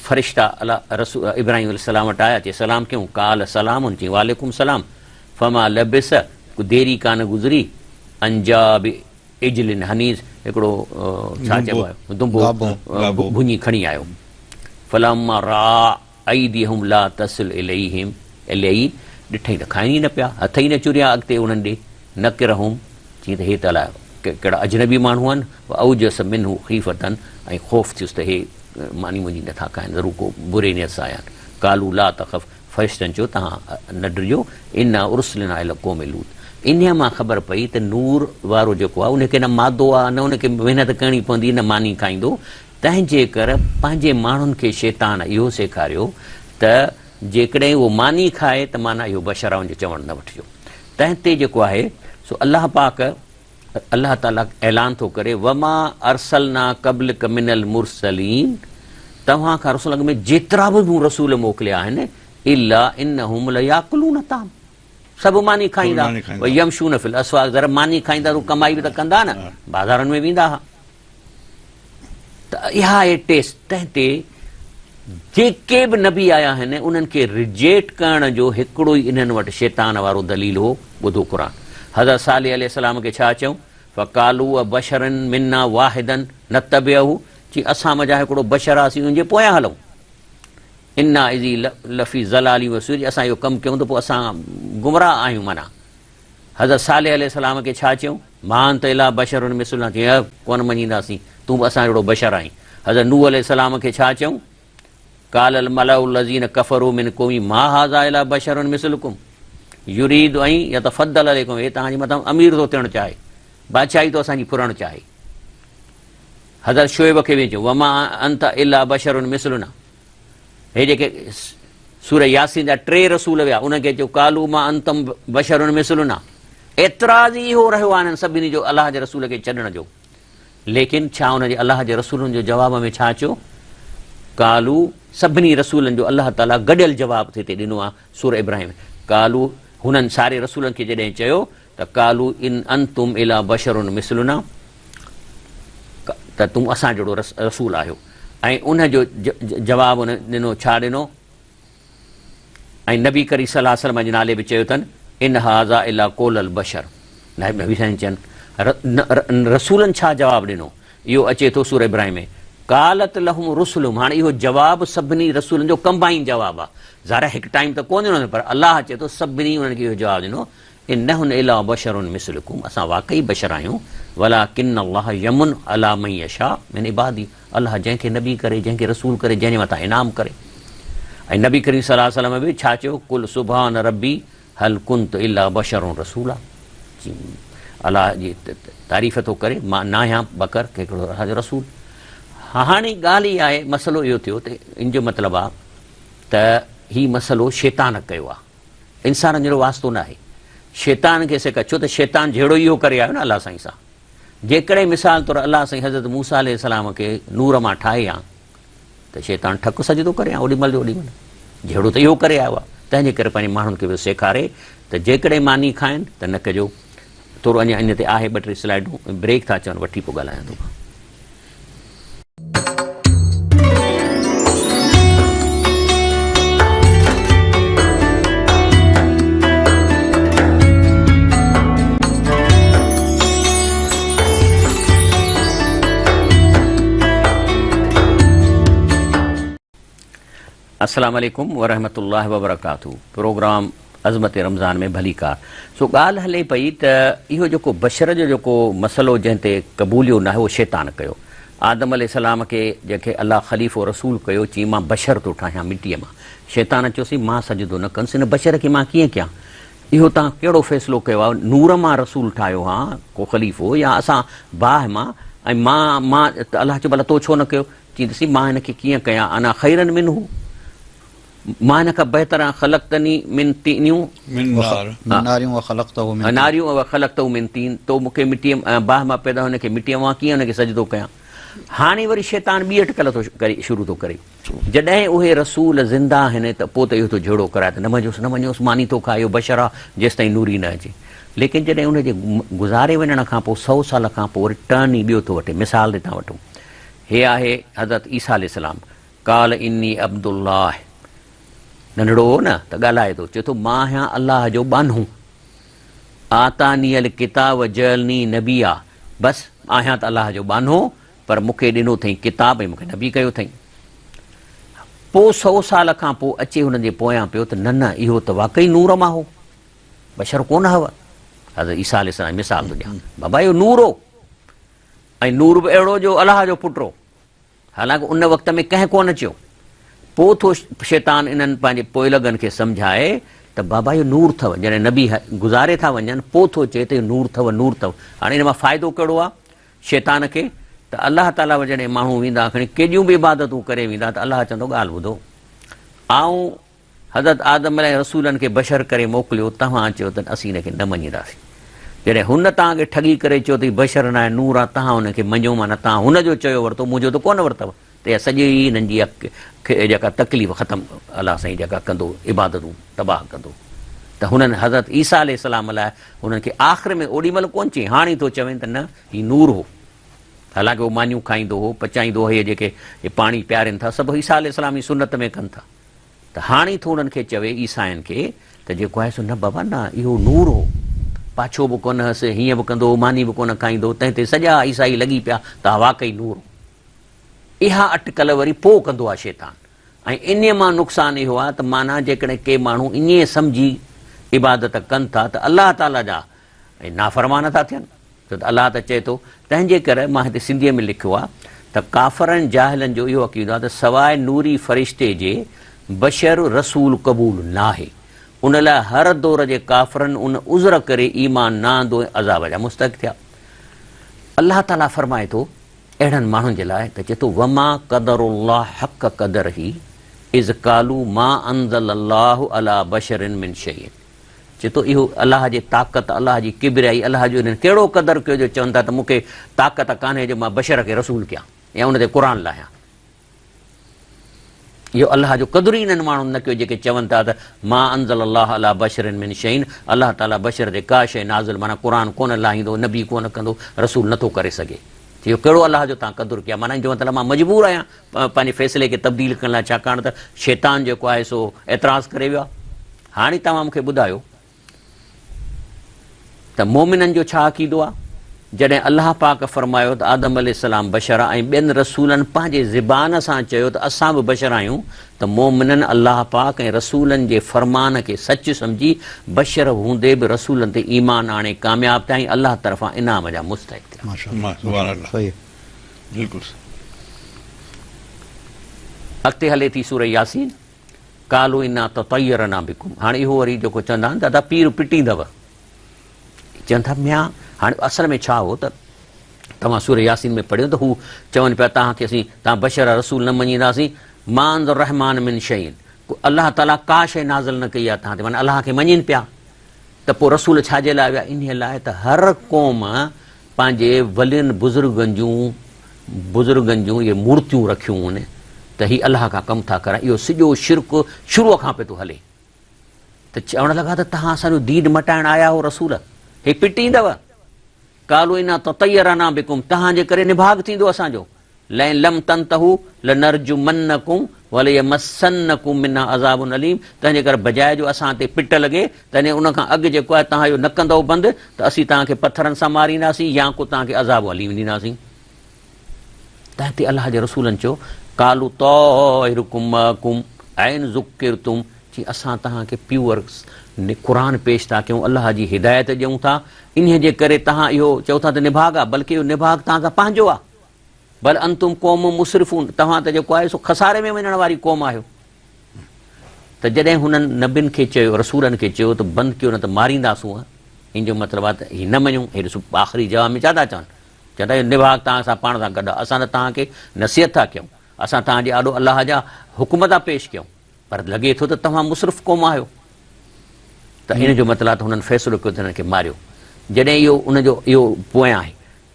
فرشتا الله رسول ابراهيم عليه السلام وٽ آيا، چي سلام ڪيون، قال سلام، چي وعليڪم السلام، فما لبث، ڪو دير ئي ڪانه گذري، ان جاء بعجل حنيذ، هڪڙو ڇا چئبو آهي دنبو ڀڃي کڻي آيو، فلما راء ايديهم لا تصل اليهم اليه، ڏٺئي ته کائن ئي نه پيا، هٿ ئي نه چريا اڳتي انهن ڏي، نڪرهم، چيائين ته هي ته الاء ڪهڙا اجنبي ماڻهو آهن، واوجس منه خيفة، ۽ خوف ٿيس ته هي ماني منهنجي نه ٿا کائن، ضرور ڪو بري نيت سان آيا آهن، قالوا لا تخف، فرشتن چيو توهان نه ڊڄو، انا ارسلنا الي قوم لوط، انهيء مان خبر پئي ته نور وارو جيڪو آهي ان کي نه مادو آهي نه ان کي محنت ڪرڻي پوندي نه ماني کائيندو، تنهن جي ڪر پنهنجي ماڻهن کي شيطان اهو سيکاريو ته جيڪڏهن اهو ماني کائي ته معنيٰ اهو بشر آهي ان جو چوڻ نه وٺجو. تنهن تي جيڪو آهي سو الله پاڪ الله تعاليٰ اعلان ٿو ڪري وما ارسلنا قبلک من المرسلين توهان کان رسول اڳ ۾ جيترا به مون رسول موڪليا آهن الا انهم لياڪلون الطعام سڀ ماني کائيندا ويمشون في الاسواق ذرا ماني کائيندا ته ڪمائي به ته ڪندا نه بازارن ۾ ويندا ها ته اها آهي ٽيسٽ تنهن تي جيڪي به نبي آيا آهن انهن کي ريجيڪٽ ڪرڻ جو هڪڙو ئي انهن وٽ شيطان وارو دليل هو ٻڌو قرآن حضرت صالح عليه السلام کي ڇا چيائون فقالوا ابشرا منا واحدا نتبعه چي اسان منجهان هڪڙو بشر آ اسين ان جي پويان هلون انا اذي لفي ضلال وسعر اسان اهو ڪم ڪيون ته پوء اسان گمراهه آهيون معنيٰ حضرت صالح عليه السلام کي ڇا چيائون؟ ما انت الا بشر مثلنا چيائين، اهه ڪونه مڃينداسين، تون به اسان جهڙو بشر آهين. حضرت نوح عليه السلام کي ڇا چيائون؟ قال الملأ الذين ڪفروا من قومه ما هذا الا بشر مثلڪم يريد ان يتفضل عليڪم هي توهان جي مٿان امير ٿو ٿيڻ چاهي، بادشاهي ٿو اسان جي ڦرڻ چاهي. حضرت شعيب کي به چيو وما انت الا بشر مثلنا هي جيڪي سوره ياسين جا ٽي رسول ويا انهن کي چيو قالوا ما انتم بشر مثلنا اعتراض ئي اهو رهيو آهي انهن سڀني جو الله جي رسول کي ڇڏڻ جو ليڪن ڇا ان جي الله جي رسولن جو جواب ۾ ڇا چيو قالو سڀني رسولن جو الله تعالي گڏيل جواب هتي ڏنو آهي سوره ابراهيم قالو هنن ساري رسولن کي جڏهن چيو ته قالو ان انتم الا بشر مثلنا ته تون اسان جهڙو رسول آهيو ۽ ان جو جواب ان ڏنو ڇا ڏنو ۽ نبي ڪريم صلي الله عليه وسلم جي نالي به چيو اٿن ان هذا الا قول البشر نبي سائين چين رسولن ڇا جواب ڏنو اهو اچي ٿو سورة ابراهيم ۾ قالت لهم رسلهم هاڻي اهو جواب سڀني رسولن جو ڪمبائن جواب آهي ظاهر هڪ ٽائيم ته ڪونه ڏنو پر الله چئي ٿو سڀني انهن کي اهو جواب ڏنو ان نحن الا بشر مثلڪم اسان واقعي بشر آهيون ولڪن الله يمن علي من يشاء من عباده الله جنهن کي نبي ڪري جنهن کي رسول ڪري جنهن جي مٿان انعام ڪري ۽ نبي ڪريم صلي الله عليه وسلم به ڇا چيو قل سبحان ربي هل ڪنت الا بشر رسولا جي الله جي تعريف ٿو ڪري مان ناهيان بڪر هڪڙو الله جو رسول هاڻي ڳالهه اها آهي مسئلو اهو ٿيو ته ان جو مطلب آهي ته هي مسئلو شيطان ڪيو آهي انسانن جهڙو واسطو ناهي. شيطان کي سڪ ڇو ته شيطان جهيڙو ئي اهو ڪري آيو نه الله سائين سان. جيڪڏهن مثال طور الله سائين حضرت موسيٰ عليه السلام کي نور مان ٺاهي هان ته شيطان ٺڪ سجدو ڪري هان اوڏي مهل جو اوڏي مهل. جهيڙو ته اهو ڪري آيو آهي. تنهن جي ڪري پنهنجي ماڻهن کي به سيکاري ته جيڪڏهن ماني کائن ته نه ڪجو. ٿورو اڃا ان تي آهي ٻه ٽي سلائيڊون بريڪ ٿا چون وٺي پوء ڳالهايان ٿو. السلام عليڪم ورحمة الله وبرڪاته پروگرام عظمت رمضان ۾ ڀليڪار سو ڳالهه هلي پئي ته اهو جيڪو بشر جو جيڪو مسئلو جنهن تي قبوليو ناهي اهو شيطان ڪيو آدم عليه السلام کي جنهن کي الله خليفو رسول ڪيو چيائين مان بشر ٿو ٺاهيان مٽيء مان شيطان چيو سائين مان سجدو نه ڪندس ان بشر کي مان ڪيئن ڪيان اهو توهان ڪهڙو فيصلو ڪيو آهي نور مان رسول ٺاهيو ها ڪو خليفو يا اسان باهه مان ۽ مان مان الله چيو ڀلا تو ڇو نه ڪيو چيائين ته سائين مان هن کي ڪيئن ڪيان انا خيرا منه مان هن کان بهتر آهيان خلقتني من طين من نار من نار وخلقته من طين نار وخلقته من طين تو مون کي مٽيء باهه مان پيدا هن کي مٽيء مان ڪيئن هن کي سجدو ڪيان هاڻي وري شيطان ٻي اٽڪل ٿو ڪري شروع ٿو ڪري جڏهن اهي رسول زنده آهن ته پوء ته اهو ٿو جهيڙو ڪرائي ته نه مڃوس نه مڃوس ماني ٿو کائي اهو بشر آهي جيستائين نوري نه اچي ليڪن جڏهن ان جي گذاري وڃڻ کان پوء سو سال کان پوء وري ٽرن ئي ٻيو ٿو وٺي مثال تي تان وٺون هي آهي حضرت عيسيٰ عليه السلام. قال اني عبدالله ننڍڙو هو نه ته ڳالهائي ٿو چئي ٿو مان آهيان الله جو ٻانهو آتاني الڪتاب وجعلني نبيا بس آهيان ته الله جو ٻانهو پر مون کي ڏنو اٿئين ڪتاب ۽ مون کي نبي ڪيو اٿئين. پوء سئو سال کان پوء اچي هنن جي پويان پيو ته نه نه اهو ته واقعي نور مان هو بشر ڪونه هو. حضرت عيسيٰ عليه السلام جو مثال ٿو ڏيان بابا اهو نور هو ۽ نور به اهڙو جو الله جو پٽ هو. حالانڪ ان وقت ۾ ڪنهن ڪونه چيو. پوء ٿو شيطان انهن پنهنجي پوئلڳن کي سمجهائي ته بابا اهو نور اٿو. جڏهن نبي گذاري ٿا وڃن پوء ٿو چئي ته اهو نور اٿو نور اٿو. هاڻي ان مان فائدو ڪهڙو آهي شيطان کي ته الله تعاليٰ وٽ جڏهن ماڻهو ويندا کڻي ڪيڏيون به عبادتون ڪري ويندا ته الله چوندو ڳالهه ٻڌو آئون حضرت آدم عليه رسولن کي بشر ڪري موڪليو، توهان چيو ته اسين ان کي نه مڃينداسين. جڏهن هن توهان کي ٺڳي ڪري چيو ته هي بشر ناهي نور آهي، توهان ان کي مڃيو معنيٰ توهان هن جو چيو ورتو، منهنجو ته ڪونه ورتو ته اها سڄي انهن جي اها جيڪا تڪليف ختم الله سائين جيڪا ڪندو عبادتون تباهه ڪندو ته هنن حضرت عيسيٰ عليه السلام لاء هنن کي آخر ۾ اوڏي مهل ڪونه چيائين، هاڻي ٿو چوين ته نه هي نور هو. حالانڪه هو مانيون کائيندو هو، پچائيندو هو، هي جيڪي پاڻي پيارين ٿا سڀ عيسيٰ عليه السلام جي سنت ۾ ڪن ٿا. ته هاڻي ٿو انهن کي چوي، عيسائين کي، ته جيڪو آهي سو نه بابا نه، اهو نور هو. پاڇو به ڪونه هئس، هيئن به ڪندو هو، ماني به ڪونه کائيندو هو، تنهن تي سڄا عيسائي لڳي پيا ته ها واقعي نور هو. اها اٽڪل وري پوء ڪندو آهي شيطان ۽ انهيء مان نقصان اهو آهي ته معنيٰ جيڪڏهن ڪي ماڻهو ائين سمجهي عبادت ڪن ٿا ته الله تعاليٰ جا نافرمان ٿا ٿين. ڇو ته الله ته چئي ٿو، تنهن جي ڪري مان هتي سنڌيء ۾ لکيو آهي ته ڪافرن جاهلن جو اهو عقيدو آهي ته سواء نوري فرشتي جي بشر رسول قبول ناهي، ان لاء هر دور جي ڪافرن ان عذر ڪري ايمان نه آندو ۽ عذاب جا مستحق ٿيا. الله تعاليٰ فرمائي ٿو اهڙن ماڻهن جي لاء ته چئي ٿو وما قدروا الله حق قدره اذ قالوا ما انزل الله علي بشر من شيء. چئي ٿو اهو الله جي طاقت، الله جي ڪبريائي، الله جو انهن ڪهڙو قدر ڪيو جو چون ٿا ته مون کي طاقت ڪانهي جو مان بشر کي رسول ڪيان يا ان تي قرآن لاهيان. اهو الله جو قدر ئي انهن ماڻهن نه ڪيو جيڪي چون ٿا ته ما انزل الله علي بشر من شيء الله تعالي بشر تي ڪا شيء نازل معنيٰ قرآن ڪونه لاهيندو، نبي ڪونه ڪندو، رسول نٿو ڪري سگهي. اهو ڪهڙو الله جو تان قدر ڪيا معنيٰ ان جو مطلب مان مجبور آهيان پنهنجي فيصلي کي تبديل ڪرڻ لاء ڇاڪاڻ ته شيطان جيڪو آهي سو اعتراض ڪري ويو آهي. هاڻي توهان مون کي ٻڌايو ته مؤمنن جو ڇا عقيدو آهي؟ جڏهن الله پاڪ فرمايو ته آدم عليه السلام بشر آهي ۽ ٻين رسولن پنهنجي زبان سان چيو ته اسان به بشر آهيون ته مؤمنن الله پاڪ ۽ رسولن جي فرمان کي سچ سمجهي بشر هوندي به رسولن تي ايمان آڻي ڪامياب ٿيا ۽ الله طرفان انعام جا مستحق ٿيا. سبحان الله بلڪل. اڳتي هلي ٿي سوره ياسين. قالوا انا تطيرنا بڪم هاڻي اهو وري جيڪو چوندا آهن ته ادا پير پٽيندؤ چون ٿا ميان هاڻي اصل ۾ ڇا هو ته توهان سورة ياسين ۾ پڙهيو ته هو چون پيا توهان کي اسين توهان بشر رسول نه مڃينداسين ما انزل الرحمان من شيء الله تعالي ڪا شيء نازل نه ڪئي آهي توهان تي معنيٰ الله کي مڃين پيا ته پوء رسول ڇا جي لاء ويا؟ انهيء لاء ته هر قوم پنهنجي ولين بزرگن جون بزرگن جون اهي مورتيون رکيون هن ته هي الله کان ڪم ٿا ڪرائين. اهو سڄو شرڪ شروع کان پيو ٿو هلي. ته چوڻ لڳا ته توهان اسان جو دين مٽائڻ آيا آهيو رسول هي پٽيندؤ. قالوا انا تطيرنا بڪم توهان جي ڪري نڀاڳ ٿيندو اسان جو. لئن لم تنتهوا لنرجمنڪم وليمسنڪم منا عذاب اليم تنهنجي ڪري بجاء جو اسان تي پٽ لڳي تڏهن ان کان اڳ جيڪو آهي توهان اهو نه ڪندؤ بند ته اسين توهان کي پٿرن سان مارينداسين يا ڪو توهان کي عذاب اليم ڏينداسين. تنهن تي الله جي رسولن چيو، قالوا طائرڪم معڪم ائن ذڪرتم چي اسان توهان کي پيور قرآن پيش ٿا ڪيون الله جي هدايت ڏيون ٿا انهي جي ڪري توهان اهو چئو ٿا ته نڀاڳ آهي بلڪه اهو نڀاڳ توهان سان پنهنجو آهي. بل انتم قوم مسرفون توهان ته جيڪو آهي سو خساري ۾ وڃڻ واري قوم آهيو. ته جڏهن هنن نبين کي چيو، رسولن کي چيو ته بند ڪيو نه ته مارينداسون، ان جو مطلب آهي ته هي نه مڃون، هي ڏسو آخري جواب ۾ ڇا ٿا چون؟ چون ٿا اهو نڀاڳ توهان سان پاڻ سان گڏ آهي، اسان ته توهان کي نصيحت ٿا ڪيون، اسان توهان جي آڏو الله جا حڪم ٿا پيش ڪيون، پر لڳي ٿو ته توهان مسرف قوم آهيو. ته ان جو مطلب آهي ته هنن فيصلو ڪيو ته هنن کي ماريو. جڏهن اهو ان جو اهو پويان آهي.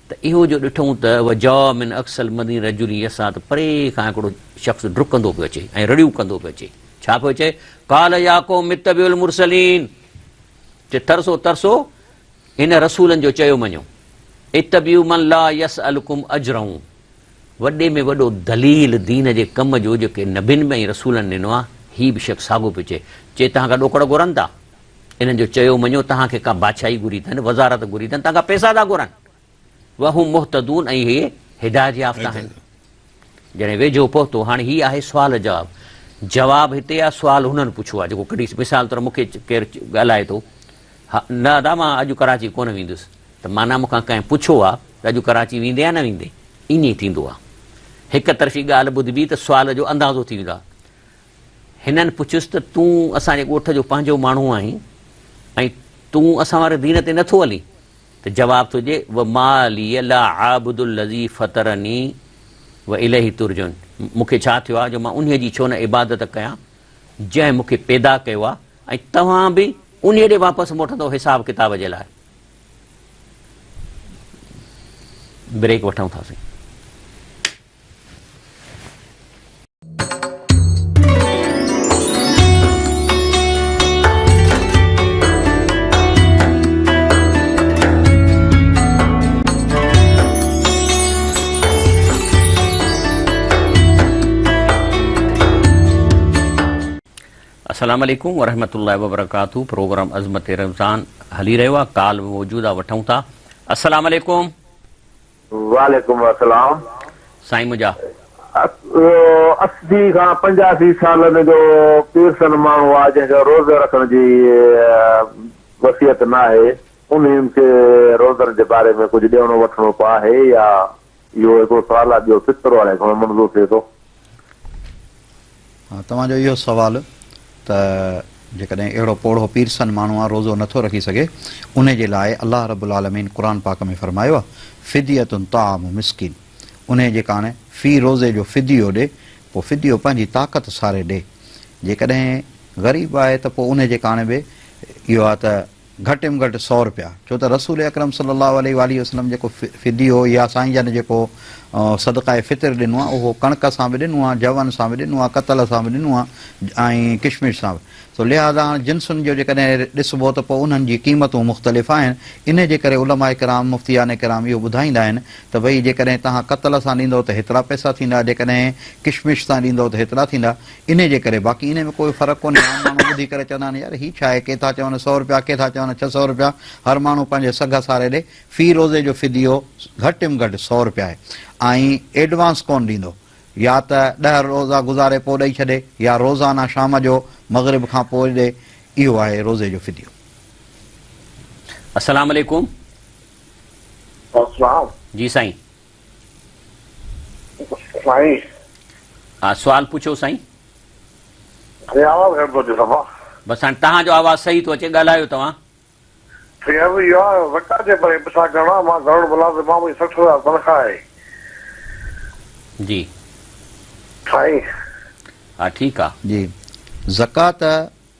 ته اهو جو ڏٺئون ته وجاء من اقصي المدينة رجل يسعيٰ ته پري کان هڪڙو شخص ڊڪندو پيو اچي ۽ رڙيون ڪندو پيو اچي. ڇا پيو چئي؟ قال يا قوم اتبعوا المرسلين چي ترسو ترسو هن رسولن جو چيو مڃو. اتبعوا من لا يسألڪم اجرا وڏي ۾ وڏو دليل دين جي ڪم جو جيڪي نبين ۾ ۽ رسولن ڏنو آهي، هي به شخص ساڳو پيو چئي. چي توهان کان ڏوڪڙ گهرن ٿا؟ انهن جو چيو مڃو، توهان کي ڪا بادشاهي گهري اٿن، وزارت گهري اٿن، توهان کان پئسا ٿا گهرن. وهم مهتدون ۽ اهي هدايت يافته آهن. جڏهن ويجهو پهتو، هاڻي هي آهي سوال جواب. جواب هتي آهي، سوال هنن پڇيو آهي، جيڪو ڪڍي مثال طور مون کي ڪير ڳالهائي ٿو، ها نه ادا مان اڄ ڪراچي ڪونه ويندس ته معنيٰ مون کان ڪنهن پڇيو آهي ته اڄ ڪراچي ويندين يا نه ويندين؟ ائين ئي ٿيندو آهي. هڪ طرفي ڳالهه ٻڌبي ته سوال جو اندازو ٿي ويندو آهي. هنن پڇيس ته تون اسان جي ڳوٺ جو پنهنجو ماڻهو آهين ۽ تون اسان واري دين تي نٿو هلين؟ ته جواب ٿو ڏئي، وما لي لا اعبد الذي فطرني واليه ترجعون مون کي ڇا ٿيو آهي جو مان انهيء جي ڇو نه عبادت ڪيان جنهن مون کي پيدا ڪيو آهي ۽ توهان به انهيء ڏي واپس موٽندؤ حساب ڪتاب جي لاء. بريڪ وٺون ٿا سائين. السلام عليڪم ورحمة الله وبرڪاته پروگرام عظمت رمضان هلي رهيو آهي ڪال به موجود آهي وٺون ٿا السلام عليڪم. وعليڪم السلام. سائين منهنجا. 80 کان 85 سالن جو پيرسن ماڻهو آهي جنهن کي روزي رکڻ جي وصيت ناهي انهن کي روزن جي باري ۾ ڪجهه ڏيڻو وٺڻو به آهي يا اهو هڪڙو سوال آهي ٻيو فطر واري گهڻو منظور ٿئي ٿو. ها توهان جو اهو سوال ته جيڪڏهن اهڙو پوڙهو پيرسن ماڻهو آهي روزو نٿو رکي سگهي انهي جي لاء الله رب العالمين قرآن پاڪ ۾ فرمايو آهي فدية طعام مسڪين انهي جي ڪاڻ في روزي جو فديو ڏي پوء فديو پنهنجي طاقت ساري ڏي جيڪڏهن غريب آهي ته پوء انهي جي ڪاڻ به اهو آهي ته گهٽ م گهٽ سئو رپيا، ڇو ته رسول اڪرم صلي الله عليه واٰله وسلم جيڪو فديو يا سائين جن جيڪو صدقه فطر ڏنو آهي اهو ڪڻڪ سان به ڏنو آهي، جون سان به ڏنو آهي، ڪتل سان به ڏنو آهي ۽ ڪشمش سان به. سو لهٰذا هاڻ جنسن جو جيڪڏهن ڏسبو ته پوء انهن جي قيمتون مختلف آهن، انهي جي ڪري علماء ڪرام، مفتيان ڪرام اهو ٻڌائيندا آهن ته ڀئي جيڪڏهن توهان ڪتل سان ڏيندؤ ته هيترا پئسا ٿيندا، جيڪڏهن ڪشمش سان ڏيندؤ ته هيترا ٿيندا. انهيء جي ڪري باقي انهيء ۾ ڪوئي فرق ڪونهي. عام ماڻهو ٻڌي ڪري چوندا آهن، يار هي ڇا آهي؟ ڪي ٿا چون سئو رپيا، ڪي ٿا چون 600 رپيا. هر ماڻهو پنهنجي سگهه ساري ڏي. في روزي جو فديو گهٽ م گهٽ سئو رپيا آهي ۽ ايڊوانس ڪونه ڏيندو. يا ته ڏهه روزا گذاري پوء ڏئي ڇڏي يا روزانه شام جو مغرب کان پوء ڏي. اهو آهي روزي جو فديو. السلام عليڪم. السلام. جي سائين. سائين. ها سوال پڇو سائين. سائين آواز گهٽ ٿو اچي صفا. بس هاڻي توهان جو آواز صحيح ٿو اچي ڳالهايو توهان. سائين عرض اهو آهي زڪوات جي باري ۾ پڇا ڪرڻو آهي مان گهرو ملازم آهيان منهنجي 60 هزار تنخواه آهي. جي. سائين. ها ٺيڪ آ. جي زڪوات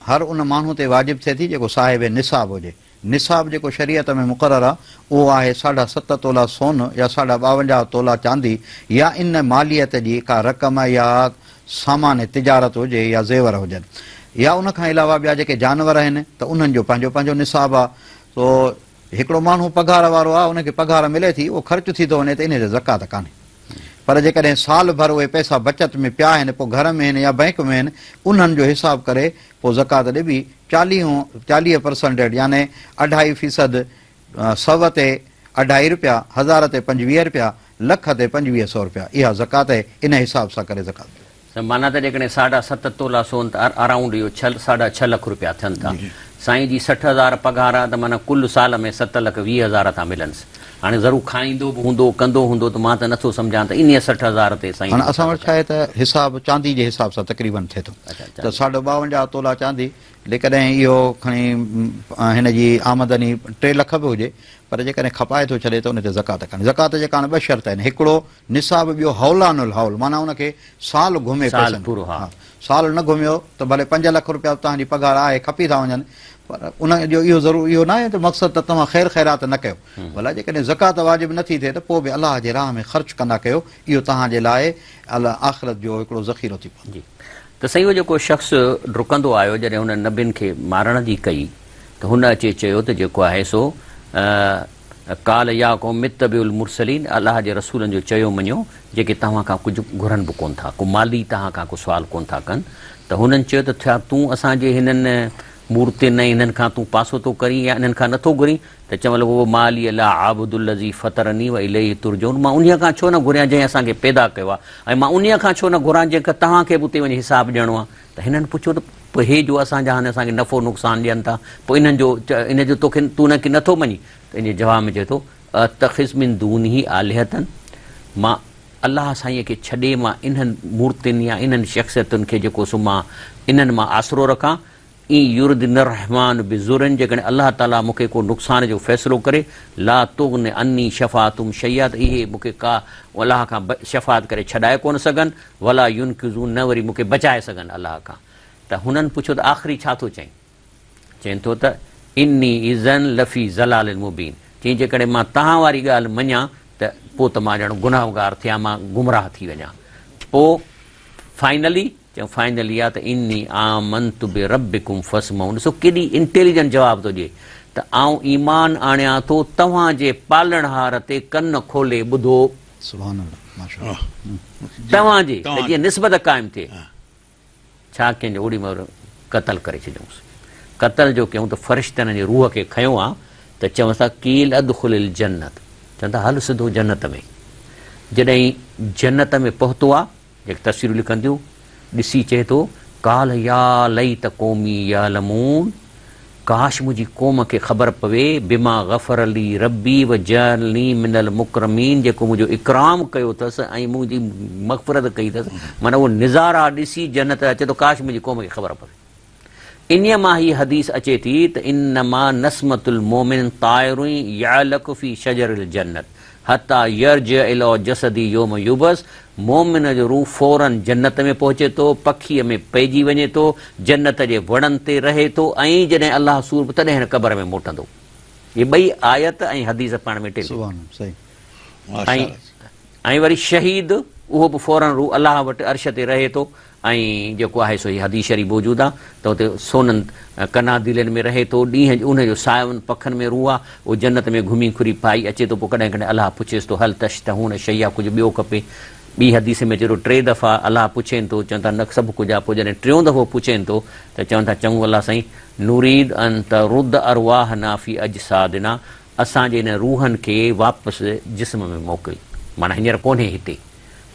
هر ان ماڻهو تي واجب ٿئي ٿي جيڪو صاحب نصاب هجي. نصاب جيڪو شريعت ۾ مقرر آ اهو آهي ساڍا ست تولا سون يا ساڍا 52 تولا چاندي يا ان ماليت جي ڪا رقم يا سامان تجارت هجي يا زيور هجن يا ان کان علاوه ٻيا جيڪي جانور آهن ته انهن جو پنهنجو پنهنجو نصاب آ. سو هڪڙو ماڻهو پگهار وارو آ ان کي پگهار ملي ٿي اهو خرچ ٿي ٿو وڃي ته انهي تي زڪوات ڪانهي. پر جيڪڏهن سال ڀر اهي پئسا بچت ۾ پيا آهن پوء گهر ۾ آهن يا بئنڪ ۾ آهن انهن جو حساب ڪري پوء زڪوات ڏبي چاليهون 40 پرسنٽيٽ يعني اڍائي فيصد سئو تي اڍائي رپيا هزار تي 25 رپيا لک تي 25 سئو رپيا اها زڪوات آهي ان حساب سان ڪري زڪوات ڏبي. سر معنيٰ ته جيڪڏهن ساڍا ست تولا سون ته ارائونڊ اهو ڇهه ساڍا ڇهه لک روپيا ٿين ٿا. سائين جي 60 هزار پگهار آ ته معنيٰ ڪل سال ۾ 7 لک 20 هزار ٿا ملنس. هاڻي ضرور کائيندو به هوندو ڪندو هوندو ته مان ته نٿو سمجهان ته انهيء 60 هزار تي سائين هاڻي اسان وٽ ڇا آهي ته حساب چاندي جي حساب سان تقريبن ٿئي ٿو ته ساڍو 52 تولا چاندي جيڪڏهن اهو کڻي هن جي آمدني 3 لک به هجي پر جيڪڏهن کپائي ٿو ڇڏي ته ان تي زڪوات ڪانهي. زڪوات جي ڪاڻ ٻه شرط آهن هڪڙو نصاب ٻيو حولان الحول معنيٰ ان کي سال گهمي سال پئسن پورو ها. ها سال نه گهميو ته ڀلي 5 لک روپيا به توهان جي پگهار آهي کپي ٿا وڃن پر ان جو اهو ضرور اهو ناهي ته مقصد ته توهان خير خيرات نه ڪيو ڀلا جيڪڏهن زڪوات واجب نه ٿي ٿئي ته پوء به الله جي راهه ۾ خرچ ڪندا ڪيو اهو توهان جي لاء آخرت جو هڪڙو ذخيرو ٿي پوندو. جي ته سائين اهو جيڪو شخص ڊڪندو آيو جڏهن هن نبين کي مارڻ جي ڪئي ته هن اچي چيو ته جيڪو آهي سو قال يا قوم اتبعوا المرسلين الله جي رسولن جو چيو مڃيو جيڪي توهان کان ڪجهه گهرن به ڪونه ٿا، ڪو مالي توهان کان ڪو سوال ڪونه ٿا ڪن ته هنن چيو ته ڇا تون اسان جي هنن مورتين ۽ انهن کان تون پاسو ٿو ڪرين يا انهن کان نٿو گهرين؟ ته چوڻ لڳو، وما لي لا اعبد الذي فطرني واليه ترجعون مان انهيء کان ڇو نه گهريان جنهن اسان کي پيدا ڪيو آهي ۽ مان انهيء کان ڇو نه گهران جنهن کان توهان کي به اتي وڃي حساب ڏيڻو آهي؟ ته هنن پڇيو ته پوء هي جو اسان جا آهن اسان کي نفعو نقصان ڏين ٿا پوء انهن جو ان جو توکي تون انهن کي نٿو مڃين؟ ته ان جي جواب ۾ چئي ٿو، اتخذ من دونه آلهة مان الله سائينء کي ڇڏي مان انهن مورتين يا انهن شخصيتن کي جيڪو سو مان انهن مان آسرو رکان، ان يردني الرحمان بضر جيڪڏهن الله تعاليٰ مون کي ڪو نقصان جو فيصلو ڪري، لا تغن عني شفاعتهم شيئا ته اهي مون کي ڪا الله کان شفاعت ڪري ڇڏائي ڪونه سگهن، ولا ينقذون نه وري مون کي بچائي سگهن الله کان. ته هنن پڇيو ته آخري ڇا ٿو چئين؟ چئين ٿو ته اني اذا لفي ضلال مبين چئين جيڪڏهن مان توهان واري ڳالهه مڃان ته پوء ته مان ڄڻ گنهگار ٿيان مان گمراهه ٿي وڃان پوء فائنلي چيو فائنلي آ ته اني آمنت بربڪم فاسمعون ڏسو ڪيڏي انٽيليجنٽ جواب ٿو ڏئي ته آئون ايمان آڻيان ٿو توهان جي پالڻهار تي ڪن کولي ٻڌو. سبحان الله ماشاء الله. توهان جي ته جيئن نسبت قائم ٿئي. ڇا ڪين جو اوڏي مهل قتل ڪري ڇڏيونس. قتل جو ڪيون ته فرشتن جي روح کي کنيو آ ته چونس ٿا قيل ادخل الجنت چون ٿا هل سڌو جنت ۾. جڏهن جنت ۾ پهتو آ جيڪي تفسيرون لکن ٿيون ڏسي چئي ٿو قال يا ليت قومي يعلمون ڪاش منهنجي قوم کي خبر پوي بما غفر لي ربي وجعلني من المڪرمين جيڪو منهنجو اڪرام ڪيو اٿس ۽ منهنجي مغفرت ڪئي اٿس معنيٰ اهو نظارا ڏسي جنت جا چئي ٿو ڪاش منهنجي قوم کي خبر پوي. انهيء مان هيء حديث اچي ٿي ته انما نسمة المؤمن طائر يعلق في شجر الجنة حتي يرجع الي جسده يوم يبعث، مؤمن جو روح فوراً جنت ۾ پهچي ٿو، پکيء ۾ پئجي وڃي ٿو، جنت جي وڻن تي رهي ٿو ۽ جڏهن الله سور تڏهن هن قبر ۾ موٽندو. هي ٻئي آيت ۽ حديث پاڻ ۾ ٽيلي. ۽ وري شهيد اهو به فوراً روح الله وٽ عرش تي رهي ٿو ۽ جيڪو آهي سو هي حديث شريف موجود آهي ته اتي سونن قناديلن ۾ رهي ٿو، ڏينهن جو ان جو ساون پکن ۾ روح آهي، اهو جنت ۾ گهمي گهري پائي اچي ٿو، پوء ڪڏهن ڪڏهن الله پڇيس ٿو هل تشتهون شيئا ڪجهه ٻيو کپي؟ ٻي حديث ۾ اچي ٿو ٽي دفعا الله پڇين ٿو، چون ٿا نه سڀ ڪجهه آهي، پوء جڏهن ٽيون دفعو پڇين ٿو ته چون ٿا چڱو الله سائين نريد ان ترد ارواحنا في اجسادنا اسان جي انهن روحن کي واپس جسم ۾ موڪل، معنيٰ هينئر ڪونهي هتي.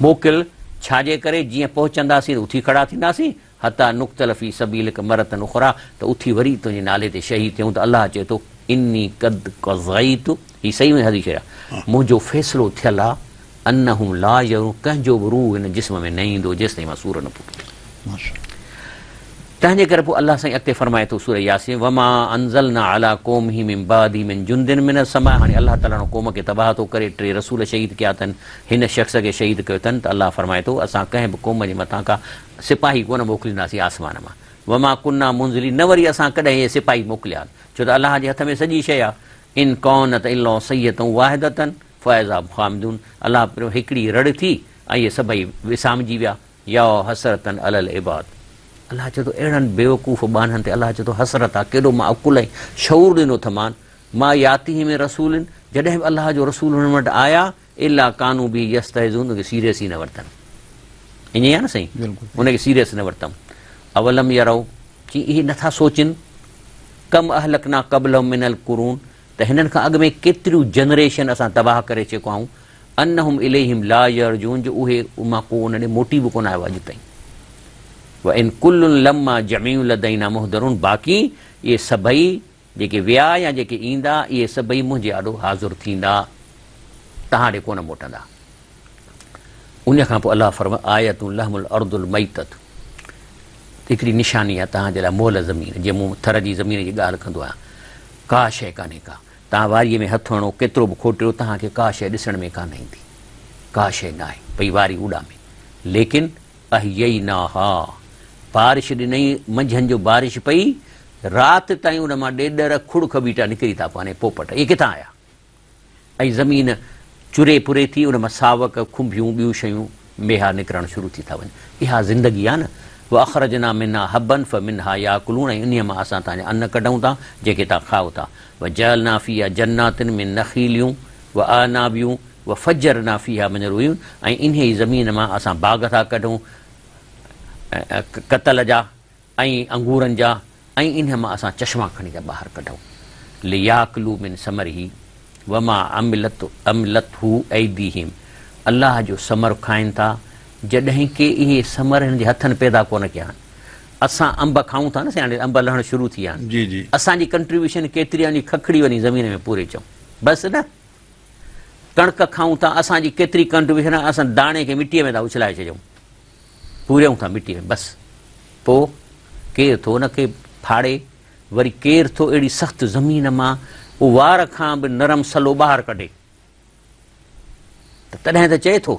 موڪل، ڇا جي ڪري، جيئن پهچنداسين ته اٿي کڙا ٿينداسين، حتيٰ نقتل في سبيلک مرة اخريٰ، ته اٿي وري تنهنجي نالي تي شهيد ٿيون ته الله چئي ٿو، اني قد قضيت، هي صحيح حديث شريف آهي، منهنجو فيصلو ٿيل آهي، انهم لا يرون، ڪنهن جو به روح هن جسم ۾ نه ايندو جيستائين مان سور نه ڦوڪيندس. تنهن جي ڪري پوء الله سائين اڳتي فرمائي ٿو سوره ياسين وما انزلنا علي قومه من بعده من جند من السماء هاڻي الله تعالي هن قوم کي تباهه ٿو ڪري ٽي رسول شهيد ڪيا اٿن هن شخص کي شهيد ڪيو اٿن ته الله فرمائي ٿو اسان ڪنهن به قوم جي مٿان ڪا سپاهي ڪونه موڪلينداسين آسمان مان وما ڪنا منزلين نه وري اسان ڪڏهن اهي سپاهي موڪليا آهن ڇو ته الله جي هٿ ۾ سڄي شيء آهي ان ڪانت الا صيحة واحدة فاذا هم خامدون الله پريون هڪڙي رڙ ٿي ۽ اهي سڀئي وسامجي ويا يا حسرة علي العباد الله چئي ٿو اهڙن بيوقوف ٻانهن تي الله چئي ٿو حسرت آ ڪيڏو مان عقل ۽ شعور ڏنو ٿمان ما ياتيهم من رسول جڏهن به الله جو رسول انهن وٽ آيا الا ڪانوا به يستهزئون ان کي سيريس ئي نه ورتن ائين ئي آ نه سائين ان کي سيريس نه ورتم اولم يروا چي اهي نٿا سوچن ڪم اهلڪنا قبلهم من القرون ته هنن کان اڳ ۾ ڪيتريون جنريشن اسان تباهه ڪري چڪا آهيون انهم اليهم لا يرجعون جو اهي مان ڪو ان ڏي موٽي به ڪونه آيو اڄ تائين وان ڪل لما جميع لدينا محضرون باقي اهي سڀئي جيڪي ويا يا جيڪي ايندا اهي سڀئي منهنجي آڏو حاضر ٿيندا توهان ڏي ڪونه موٽندا ان کان پوء الله فرمايو آية لهم الارض الميتة هڪڙي نشاني آهي توهان جي لاء مئل زمين جيئن مون ٿر جي زمين جي ڳالهه ڪندو آهيان ڪا شيء ڪانهي ڪا توهان واريء ۾ هٿ هڻو، ڪيترو به کوٽيو، توهان کي ڪا شيء ڏسڻ ۾ ڪانه ايندي. ڪا شيء ناهي، پئي واري اڏامي. ليڪن احييناها، بارش ڏنئي، منجهند جو بارش پئي، رات تائين ان مان ڏيڏر، کڙ کٻيٽا نڪري ٿا پون ۽ پوپٽ. اهي ڪٿان آيا؟ ۽ زمين چري پري ٿي، ان مان ساوڪ، کنڀيون، ٻيون شيون ميها نڪرڻ شروع ٿي ٿا وڃن. اها زندگي آهي نه. واخرجنا منها حبا فمنها ياڪلون ۽ انهيء مان اسان توهان جا ان ڪڍون ٿا جيڪي توهان کائو ٿا. وجعلنا فيها جنات من نخيل واعناب وفجرنا فيها من العيون ۽ انهيء ئي زمين مان اسان باغ ٿا ڪڍون ڪتل جا ۽ انگورن جا ۽ انهيء مان اسان چشما کڻي ٿا ٻاهر ڪڍون. لياڪلوا من ثمره وما عملته ايديهم الله جو ثمر کائن ٿا جڏهن ڪي اهي ثمر هن جي هٿن پيدا ڪونه ڪيا آهن. اسان انب کائون ٿا نه سائين هاڻي انب لهڻ شروع ٿي ويا آهن. جي جي. اسان جي ڪنٽريبيوشن ڪيتري آهي ان جي ککڙي وڃي زمين ۾ پوري اچون بس نه. ڪڻڪ کائون ٿا اسان جي ڪيتري ڪنٽريبيوشن آهي اسان داڻي کي مٽيء ۾ ٿا اڇلائي ڇڏيون. پوريون ٿا مٽيء ۾ بس پوء ڪير ٿو ان کي ڦاڙي وري ڪير ٿو اهڙي سخت زمين مان اهو وار کان به نرم سلو ٻاهر ڪڍي ته تڏهن ته چئي ٿو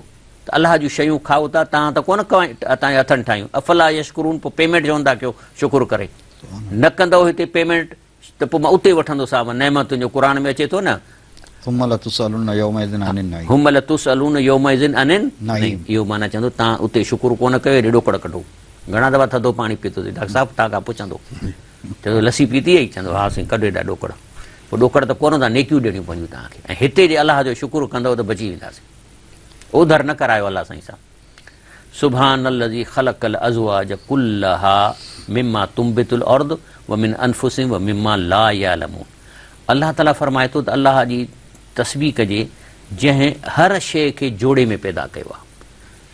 ته الله جون شيون کائو ٿا توهان ته ڪونه توهان جي هٿن ٺاهيون افلا يشڪرون پوء پيمينٽ چون ٿا ڪيو شڪر ڪري نه ڪندؤ هتي پيمينٽ ته پوء مان اتي وٺندوسانو نعمتن جو قرآن ۾ اچي ٿو نه. ثم لتسألن يومئذ عن النعيم. ثم لتسألن يومئذ عن النعيم اهو معنيٰ چوندو توهان اتي شڪر ڪونه ڪيو هيڏي ڏوڪڙ ڪڍو. گهڻا دفعا ٿڌو پاڻي پيتو اٿئي ڊاڪٽر صاحب توهان کان پڇندو چوندو لسي پيتي اٿئي چوندو ها سائين ڪڍ هيڏا ڏوڪڙ پوء ڏوڪڙ ته ڪونه ٿا نيڪيون ڏيڻيون پونديون توهان کي ۽ هتي جي الله جو شڪر ڪندؤ ته بچي وينداسين اوڌر نه ڪرايو الله سائين سان. سبحان الذي خلق الازواج كلها مما تنبت الارض ومن انفسهم ومما لا يعلمون الله تعالي فرمائي ٿو ته الله جي تسبيح ڪجي جنهن هر شيء کي جوڙي ۾ پيدا ڪيو آهي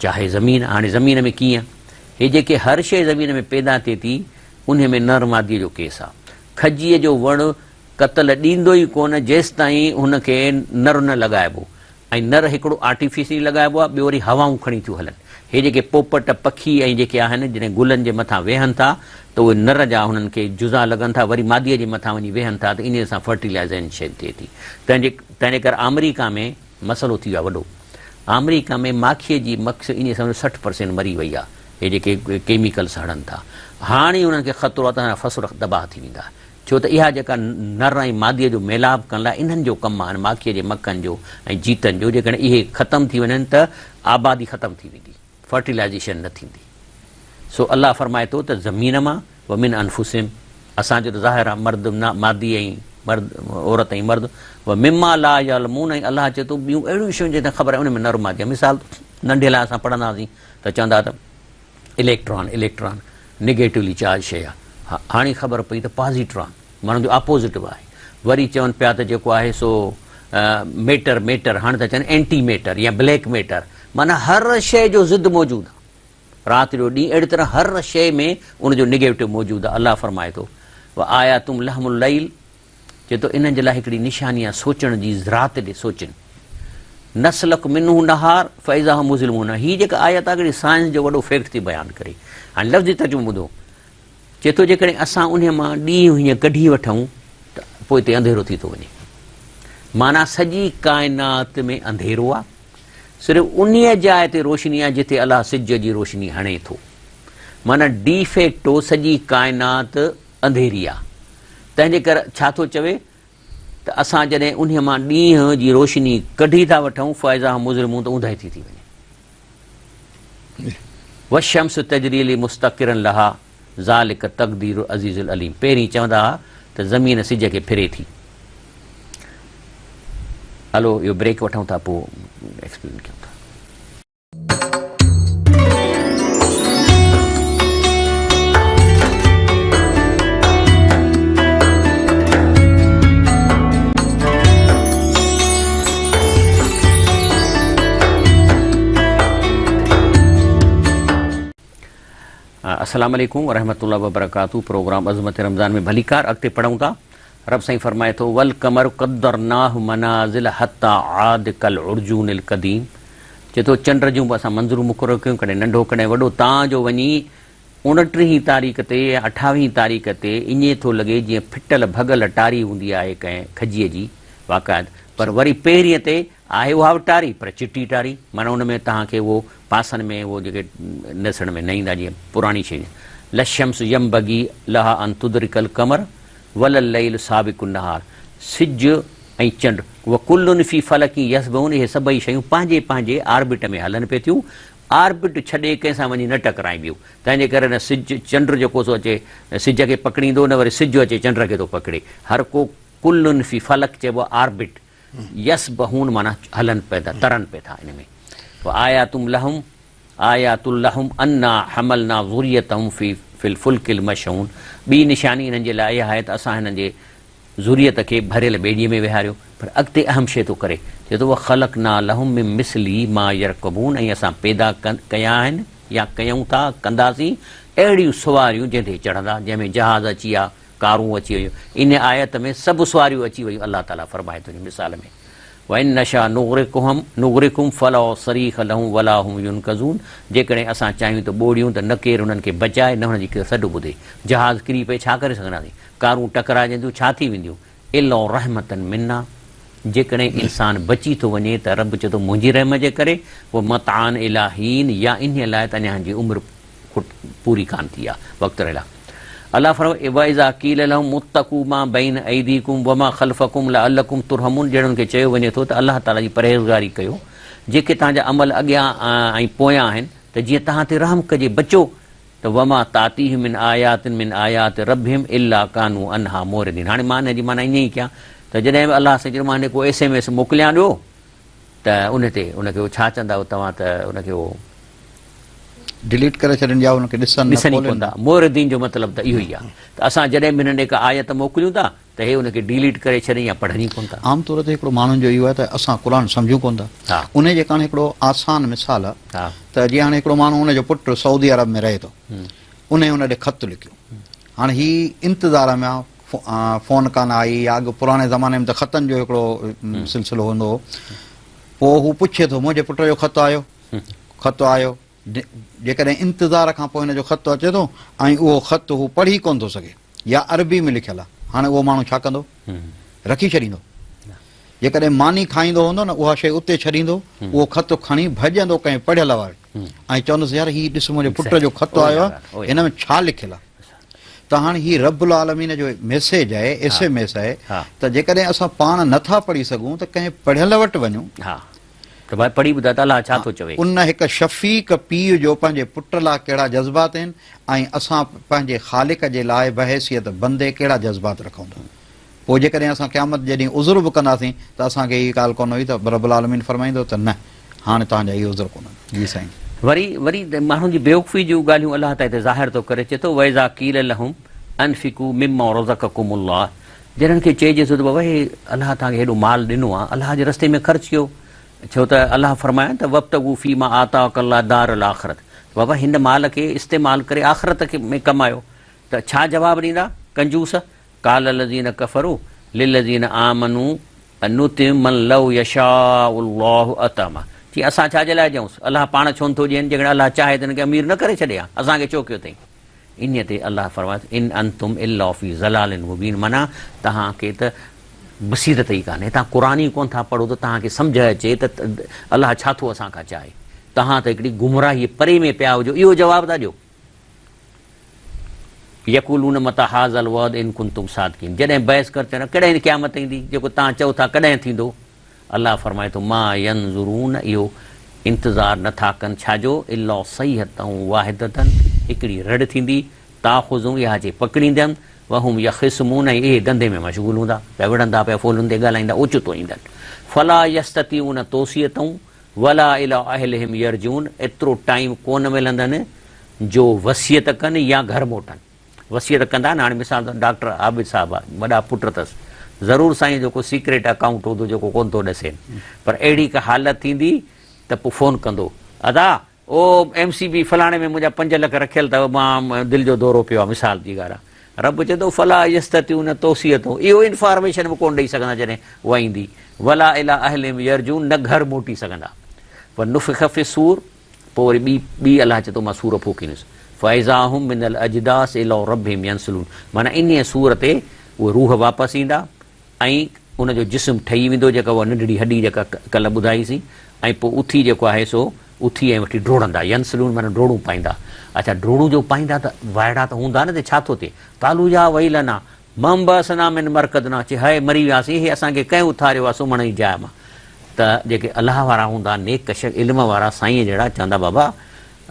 چاهي زمين هاڻي زمين ۾ ڪيئن هي جيڪي هر شيء زمين ۾ پيدا ٿئي ٿي انهي ۾ نر مادي جو ڪيس آهي کجيء جو وڻ قتل ڏيندو ئي ڪونه جيستائين هن کي نر نه لڳائبو ۽ نر هڪڙو آرٽيفيشلي لڳائبو آهي ٻيو وري هوائون کڻي ٿيون هلن. هي جيڪي پوپٽ پکي ۽ جيڪي آهن جڏهن گلن جي مٿان ويهن ٿا ته اهي نر جا هنن کي جزا لڳن ٿا وري ماديء جي مٿان وڃي ويهن ٿا ته انهيء سان فرٽيلائيزينشن ٿئي ٿي. تنهن جي تنهن جي ڪري آمريڪا ۾ مسئلو ٿي ويو آهي وڏو. آمريڪا ۾ ماکيء جي مک انهيء سمجهو 60 پرسينٽ مري وئي آهي هي جيڪي ڪيميڪلس هڻن ٿا. هاڻي انهن کي خطرو آهي ته اسان جا فصل تباهه ٿي ويندا. ڇو ته اها جيڪا نر ۽ ماديء جو ميلاپ ڪرڻ لاء انهن جو ڪم آهن، ماکيء جي مکن جو ۽ جيتن جو، جيڪڏهن اهي ختم ٿي وڃن ته آبادي ختم ٿي ويندي، فرٽيلائيزيشن نه ٿيندي. سو الله فرمائي ٿو ته زمين مان، ومن انفسهم، اسان جو ته ظاهر آهي مرد مادي ۽ مرد عورت ۽ مرد، ومما لا يعلمون ۽ الله چئي ٿو ٻيون اهڙيون شيون جنهن کي خبر آهي ان ۾ نر مادي آهي. مثال ننڍي لاء اسان پڙهندا هئاسين ته چوندا ته اليڪٽران، Electron، negatively charge شيء آهي. هاڻي خبر پئي ته پازيٽران معنيٰ ان جو اپوزٽ به آهي. وري چون پيا ته جيڪو آهي سو ميٽر، Matter، هاڻي ٿا چون اينٽي ميٽر يا بليڪ ميٽر معنيٰ هر شيء جو ضد موجود آهي. رات جو ڏينهن اهڙي طرح هر شيء ۾ ان جو نيگيٽو موجود آهي. الله فرمائي ٿو وآيات لهم الليل چئي ٿو انهن جي لاء هڪڙي نشاني آهي سوچڻ جي رات ڏي سوچن. نسلڪ منه النهار فاذا هم مظلمون هي جيڪا آيت آهي هڪڙي سائنس جو وڏو فيڪٽ ٿي بيان ڪري. هاڻي لفظي ترجمو ٻڌو. چئي ٿو جيڪڏهن اسان انهي مان ڏينهن هيئن ڪڍي وٺون ته پوء اتي انڌيرو ٿي ٿو وڃي. معنيٰ سڄي ڪائنات ۾ انڌيرو آهي صرف انهيء جاء تي روشني آهي جتي الله سج جي روشني هڻي ٿو. معنيٰ ڊي فيڪٽو سڄي ڪائنات انڌيري آ. تنهن جي ڪر ڇا ٿو چوي ته اسان جڏهن انهيء مان ڏينهن جي روشني ڪڍي ٿا وٺون فاذا هم مظلمون ته اونداهي ٿي ٿي وڃي. والشمس تجري لمستقر لها ذلڪ تقدير العزيز العليم پهرين چوندا ها ته زمين سج کي ڦري ٿي. هلو اهو بريڪ وٺون ٿا پوء ايڪسپلين ڪيون ٿا. السلام عليڪم ورحمة الله وبرڪاته پروگرام عظمت رمضان ۾ ڀليڪار اڳتي پڙهون ٿا رب سائين فرمائي ٿو، والقمر قدرناه منازل حتي عاد ڪالعرجون القديم چئي ٿو چنڊ جون به اسان منزلون مقرر ڪيون ڪڏهن ننڍو ڪڏهن وڏو تان جو وڃي اڻٽيهين تاريخ تي يا اٺاويهين تاريخ تي ائين ٿو لڳي جيئن ڦٽل ڀڳل ٽاري هوندي آهي ڪنهن کجيء جي باقاعد پر وري پهرين تي آهي اها به ٽاري پر چٽي ٽاري معنيٰ ان ۾ توهان کي اهو پاسن ۾ اهو جيڪي ڏسڻ ۾ نه ايندا جيئن پراڻي شيء لشمس ينبغي لها ان تدرڪ القمر ولا الليل سابق النهار سج ۽ چنڊ وڪل في فلڪ يسبحون اهي سڀئي شيون پنهنجي پنهنجي آربٽ ۾ هلن پئي ٿيون آربٽ ڇڏي ڪنهن سان وڃي نه ٽڪرائينديون. تنهن جي ڪري نه سج چنڊ جيڪو سو اچي سج کي پڪڙيندو نه وري سج اچي چنڊ کي ٿو پڪڙي. هر ڪو ڪل في فلڪ چئبو آهي آربٽ. يسبحون معنيٰ هلن پئي ٿا، ترن پئي ٿا ان ۾. وآيات لهم آيات لهم انا حملنا ذريتهم في في الفلڪ المشحون ٻي نشاني انهن جي لاء اها آهي ته اسان هنن جي ذريت کي ڀريل ٻيڙيء ۾ ويهاريو پر اڳتي اهم شيء ٿو ڪري چئي ٿو وخلقنا لهم من مثله ما يرڪبون ۽ اسان پيدا ڪيا آهن يا ڪيون ٿا ڪنداسين اهڙيون سواريون جنهن تي چڙهندا جنهن ۾ جهاز اچي ويا ڪارون اچي ويون ان آيت ۾ سڀ سواريون اچي ويون الله تعالي فرمائي ٿو مثال ۾ وان نشاء نغرقهم نغرقهم فلا صريخ لهم ولا هم ينقذون جيڪڏهن اسان چاهيون ته ٻوڙيون ته نه ڪير انهن کي بچائي نه انهن جي ڪير سڏ ٻڌي جهاز ڪري پئي ڇا ڪري سگهنداسين ڪارون ٽڪرائجنديون ڇا ٿي وينديون الا رحمة منا جيڪڏهن انسان بچي ٿو وڃي ته رب چئي ٿو منهنجي رحم جي ڪري ومتاعا الي حين يا انهيء لاء ته اڃا هن جي عمر پوري ڪانه ٿي آهي وقت رهيل آهي. الله فرمائي واذا قيل لهم اتقوا ما بين ايديڪم وما خلفڪم لعلڪم ترحمون جڏهن انهن کي چيو وڃي ٿو ته الله تعالي جي پرهيزگاري ڪيو جيڪي توهان جا عمل اڳيان ۽ پويان آهن ته جيئن توهان تي رحم ڪجي بچو ته وما تاتيهم من آيات من آيات ربهم الا ڪانوا عنها معرضين هاڻي مان ان جي معنيٰ ائين ئي ڪيان ته جڏهن به الله سائين چيو مان هن کي ڪو ايس ايم ايس موڪليان ڏيو ته ان تي ان کي ڇا چوندا آهيو توهان ته ان کي اهو ڊليٽ ڪري ڇڏين يا ان کي ڏسن نه ڏسن ئي کولين ڪونه ٿا. معرضين جو مطلب ته اهو ئي آهي ته اسان جڏهن به هنن ڏي ڪا آيت موڪليون ٿا ته هي ان کي ڊليٽ ڪري ڇڏين يا پڙهن ئي ڪونه ٿا. عام طور تي هڪڙو ماڻهن جو اهو آهي ته اسان قرآن سمجهون ڪونه ٿا. انهي جي ڪاڻ هڪڙو آسان مثال آهي ته جيئن هاڻي هڪڙو ماڻهو ان جو پٽ سعودي عرب ۾ رهي ٿو انهي ان ڏي خط لکيو هاڻي هي انتظار ۾ آهي فون ڪانه آئي يا اڳ پراڻي زماني ۾ ته خطن جو هڪڙو سلسلو هوندو هو پوء هو پڇي ٿو منهنجي پٽ جو خط آيو خط آيو جيڪڏهن انتظار کان پوء هن جو خط اچي ٿو ۽ اهو خط هو پڙهي ڪونه ٿو سگهي يا عربي ۾ لکيل آهي هاڻي اهو ماڻهو ڇا ڪندو رکي ڇڏيندو جيڪڏهن ماني کائيندو هوندو نه اها شيء اتي ڇڏيندو اهو خط کڻي ڀڄندو ڪنهن پڙهيل واري ۽ چوندس يار هي ڏس منهنجي پٽ جو خط آيو آهي هن ۾ ڇا لکيل آهي ته هاڻي هي رب العالمين جو ميسيج آهي ايس ايم ايس آهي ته جيڪڏهن اسان پاڻ نٿا پڙهي سگهون ته ڪنهن پڙهيل وٽ وڃون ته ڀائي پڙهي ٻڌاء ته الله ڇا ٿو چوي. ان هڪ شفيق پيء جو پنهنجي پٽ لاء ڪهڙا جذبات آهن ۽ اسان پنهنجي خالق جي لاء بحيثيت بندي ڪهڙا جذبات رکون ٿا. پوء جيڪڏهن اسان قيامت جي ڏينهن عذر به ڪنداسين ته اسان کي هيء ڳالهه ڪونه هئي ته رب العالمين فرمائيندو ته نه هاڻي توهان جا اهي عذر ڪونهن. جي سائين. وري وري ماڻهن جي بيوقوفي جون ڳالهيون الله تعالي هتي ظاهر ٿو ڪري چئي ٿو واذا قيل لهم انفقوا مما رزقڪم الله جنھن کي چئجي ٿو ته بابا هي الله توهان کي هيڏو مال ڏنو آهي الله جي رستي ۾ خرچ ڪيو ڇو ته الله فرمايو ته وابتغوا فيما آتاک الله دار الاخرت بابا هن مال کي استعمال ڪري آخرت ۾ ڪمايو ته ڇا جواب ڏيندا ڪنجوس قال الذين ڪفروا للذين آمنوا نطعم من لو يشاء الله اطعمه چي اسان ڇا جي لاء ڏيونس الله پاڻ ڇو نٿو ڏين جيڪڏهن الله چاهي ته هن کي امير نه ڪري ڇڏي ها اسان کي ڇو ڪيو اٿئي انهيء تي الله فرمايو ته ان انتم الا في ضلال مبين معنيٰ توهان کي ته بصيرت ئي ڪانهي، توهان قرآن ئي ڪونه ٿا پڙهو ته توهان کي سمجهه اچي ته الله ڇا ٿو اسان کان چاهي، توهان ته هڪڙي گمراهيء پري ۾ پيا هجو، اهو جواب ٿا ڏيو. يقولون متي هذا الوعد ان ڪنتم صادقين جڏهن بحث ڪر چون ڪڏهن قيامت ايندي جيڪو توهان چئو ٿا ڪڏهن ٿيندو؟ الله فرمائي ٿو، ما ينظرون اهو انتظار نه ٿا ڪن ڇا جو، الا صيحة واحدة هڪڙي رڙ ٿيندي، تاخذهم اها اچي پڪڙيندين، وهم يخصمون ۽ اهي ڌنڌي ۾ مشغول هوندا، پيا وڙهندا پيا ڦولهن تي ڳالهائيندا اوچتو ايندن، فلا يستطيعون توصية ولا الي اهلهم يرجعون ايترو ٽائيم ڪونه ملندن جو وصيت ڪن يا گهر موٽن. وصيت ڪندا نه هاڻي مثال طور ڊاڪٽر عابد صاحب آ وڏا پٽ اٿس ضرور سائين جو ڪو سيڪريٽ اڪائونٽ هوندو جيڪو ڪونه ٿو ڏسين پر اهڙي ڪا حالت ٿيندي ته پوء فون ڪندو ادا او ايم سي بي فلاڻي ۾ منهنجا 5 لک رکيل اٿو مان دل جو دورو پيو آ مثال جي ڳالهه آ رب چئي ٿو فلا يستطيعون توصية اهو انفارميشن به ڪونه ڏئي سگهندا جڏهن اها ايندي ولا الي اهلهم يرجعون نه گهر موٽي سگهندا ونفخ في الصور پوء وري ٻي ٻي الله چئي ٿو مان سور ڦوڪيندس فاذا هم من الاجداث الي ربهم ينسلون معنيٰ انهيء سور تي اهي روح واپس ايندا ۽ ان جو جسم ٺهي ويندو جيڪا اها ننڍڙي هڏي جيڪا ڪلهه ٻڌائي سين ۽ پوء اٿي جيڪو آهي سو اٿي ۽ وٺي ڊوڙندا ينسلون معنيٰ ڊوڙون پائيندا اڇا ڊوڙون جو پائيندا ته وائڙا ته هوندا نه ته ڇا ٿو ٿئي قالوا يا ويلنا من بعثنا من مرقدنا چي هاء مري وياسين هي اسان کي ڪنهن اٿاريو آهي سمهڻ جي جاء مان. ته جيڪي الله وارا هوندا نيڪ شخص علم وارا سائينء جهڙا چوندا بابا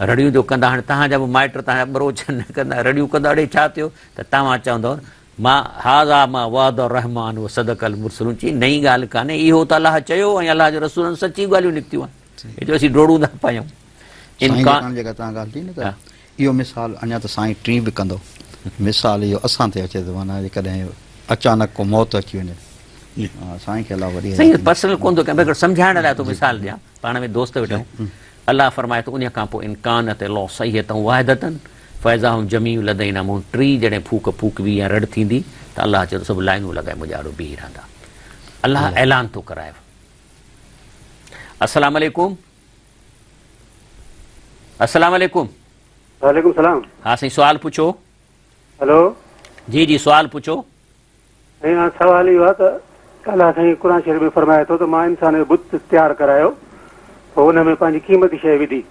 رڙيون جو ڪندا هاڻي توهان جا به مائٽ توهان جا ٻروچ نه ڪندا رڙيون ڪندا اڙي ڇا ٿيو ته توهان چوندؤ ما هذا ما وعد الرحمان وصدق المرسلون چي نئين ڳالهه ڪانهي اهو ته الله چيو ۽ الله جي رسولن سچي ڳالهيون نڪتيون آهن هي جو اسين ڊوڙون ٿا پيون. سائين جيڪا جيڪا توهان ڳالهه ڪئي نه ته اهو مثال اڃا ته سائين ٽين به ڪندو مثال اهو اسان تي اچي ٿو معنيٰ جيڪڏهن اچانڪ ڪو موت اچي وڃي سائين کي الله وڏي سائين پرسنل ڪون ٿو ڪيان بلڪل سمجهائڻ لاء ٿو مثال ڏيان پاڻ ۾ دوست ويٺا آهيون الله فرمائي ٿو انهيء کان پوء ان ڪانت الا صيحة واحدة فاذا هم جميع لدينا مون ٽي جڏهن ڦوڪ ڦوڪبي يا رڙ ٿيندي ته الله چئي ٿو سڀ لائنون لڳائي منهنجي آڏو بيهي رهندا الله اعلان ٿو ڪرائي السلام عليڪم السلام عليڪم. وعليڪم السلام. ها سائين سوال پڇو. هلو. جي جي سوال پڇو. سائين هاڻ سوال اهو آهي ته الله سائين قرآن شريف ۾ فرمائي ٿو ته مان انسان جو بت تيار ڪرايو پوء ان ۾ پنهنجي قيمتي شيء وڌي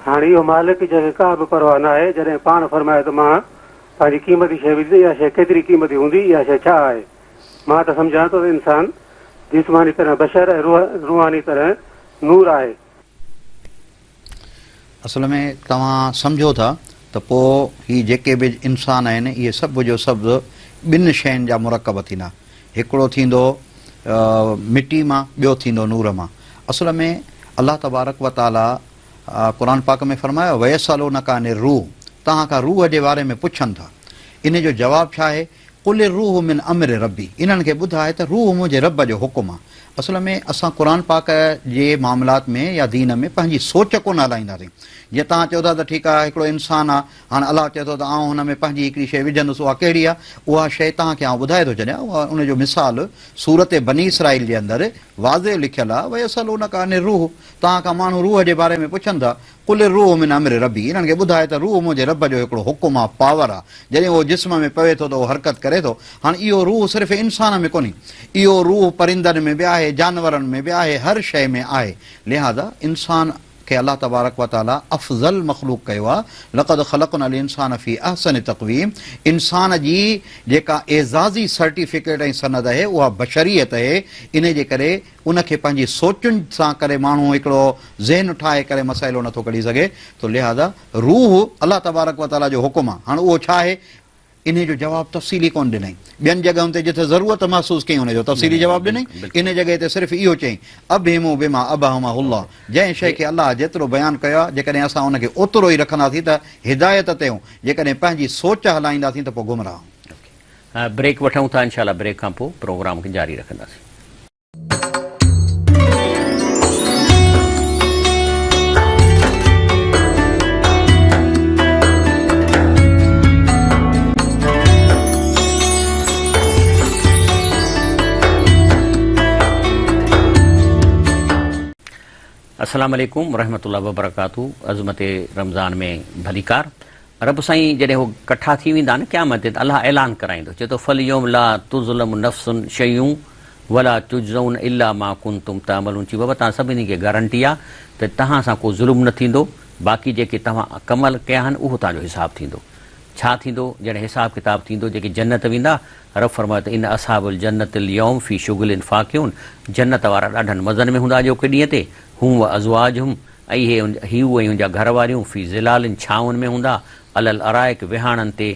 هاڻ اهو مالڪ جنهن کي ڪا به پرواهه نه آهي جڏهن پاڻ فرمائي ته مان پنهنجي قيمتي شيء وڌي ته اها شيء ڪيتري قيمتي هوندي اها شيء ڇا آهي مان ته سمجهان ٿو ته انسان جسماني طرح بشر ۽ روحاني طرح نور آهي. اصل ۾ توهان سمجهو ٿا ته پوء هي جيڪي به انسان آهن اهي سڀ جو سڀ ٻن شين جا مرڪب ٿيندا. هڪڙو ٿيندو مٽي مان ٻيو ٿيندو نور مان. اصل ۾ الله تبارڪ و تعاليٰ قرآن پاڪ ۾ فرمايو ويسألونک عن الروح توهان کان روح جي باري ۾ پڇن ٿا. ان جو جواب ڇا آهي؟ قل الروح من امر ربي انهن کي ٻڌاء ته روح منهنجي رب جو حڪم آ. اصل ۾ اسان قرآن پاڪ جي معاملات ۾ يا دين ۾ پنهنجي سوچ ڪونه هلائينداسين. جيئن توهان چئو ٿا ته ٺيڪ آ هڪڙو انسان آ هاڻ الله چئي ٿو ته آئون هن ۾ پنهنجي هڪڙي شيء وجهندس اها ڪهڙي آ؟ اها شيء توهان کي آئون ٻڌائي ٿو ڇڏيان اها ان جو مثال سورت بني اسرائيل جي اندر واضح لکيل آ ويسألونک عن الروح توهان کان ماڻهو روح جي باري ۾ پڇن ٿا قل الروح من امر ربي انهن کي ٻڌاء ته روح منهنجي رب جو هڪڙو حڪم آ، پاور آ، جڏهن اهو جسم ۾ پوي ٿو ته اهو حرڪت ڪري ٿو. هاڻ اهو روح صرف انسان ۾ ڪونهي، اهو روح پرندن ۾ به آهي، جانورن ۾ به آهي، هر شيء ۾ آهي. لهٰذا انسان کي الله تبارڪ و تعاليٰ افضل مخلوق ڪيو آ، لقد خلقنا الانسان في احسن تقويم، انسان جي جيڪا اعزازي سرٽيفڪيٽ ۽ سند اهي اها بشريت اهي، انهي جي ڪري ان کي پنهنجي سوچن سان ڪري ماڻهو هڪڙو ذهن ٺاهي ڪري مسئلو نٿو ڪڍي سگهي ته لهذا روح الله تبارڪ و تعاليٰ جو حڪم آهي هاڻ اهو ڇا آهي انهي جو جواب تفصيلي ڪونه ڏنائين ٻين جڳهن تي جتي ضرورت محسوس ڪئي ان جو تفصيلي جواب ڏنائين ان جڳهه تي صرف اهو چيائين ابهموا بما ابهمه الله جنهن شيء کي الله جيترو بيان ڪيو آهي جيڪڏهن اسان ان کي اوترو ئي رکنداسين ته هدايت تي آهيون جيڪڏهن پنهنجي سوچ هلائينداسين ته پوء گمراهه آهيون. بريڪ وٺون ٿا انشاء الله بريڪ کان پوء پروگرام کي جاري رکنداسين. السلام عليڪم ورحمة الله وبرڪاته عظمت رمضان ۾ ڀليڪار رب سائين جڏهن هو ڪٺا ٿي ويندا نه قيامت تي ته الله اعلان ڪرائيندو چئي ٿو فاليوم لا تظلم نفس شيء ولا تجزون الا ما ڪنتم تعملون چي بابا توهان سڀني کي گارنٽي آ ته توهان سان ڪو ظلم نه ٿيندو باقي جيڪي توهان ڪم ڪيا آهن اهو توهان جو حساب ٿيندو ڇا ٿيندو جڏهن حساب ڪتاب ٿيندو جيڪي جنت ويندا رب فرمايو ته ان اصحاب الجنة اليوم في شغل فاڪهون جنت وارا ڏاڍن مزن ۾ هوندا اڄوڪي ڏينهن تي هم وازواجهم ۽ هي هو ۽ هن جا گهر واريون في ظلال ڇانون ۾ هوندا، علي الارائڪ ويهاڻن تي،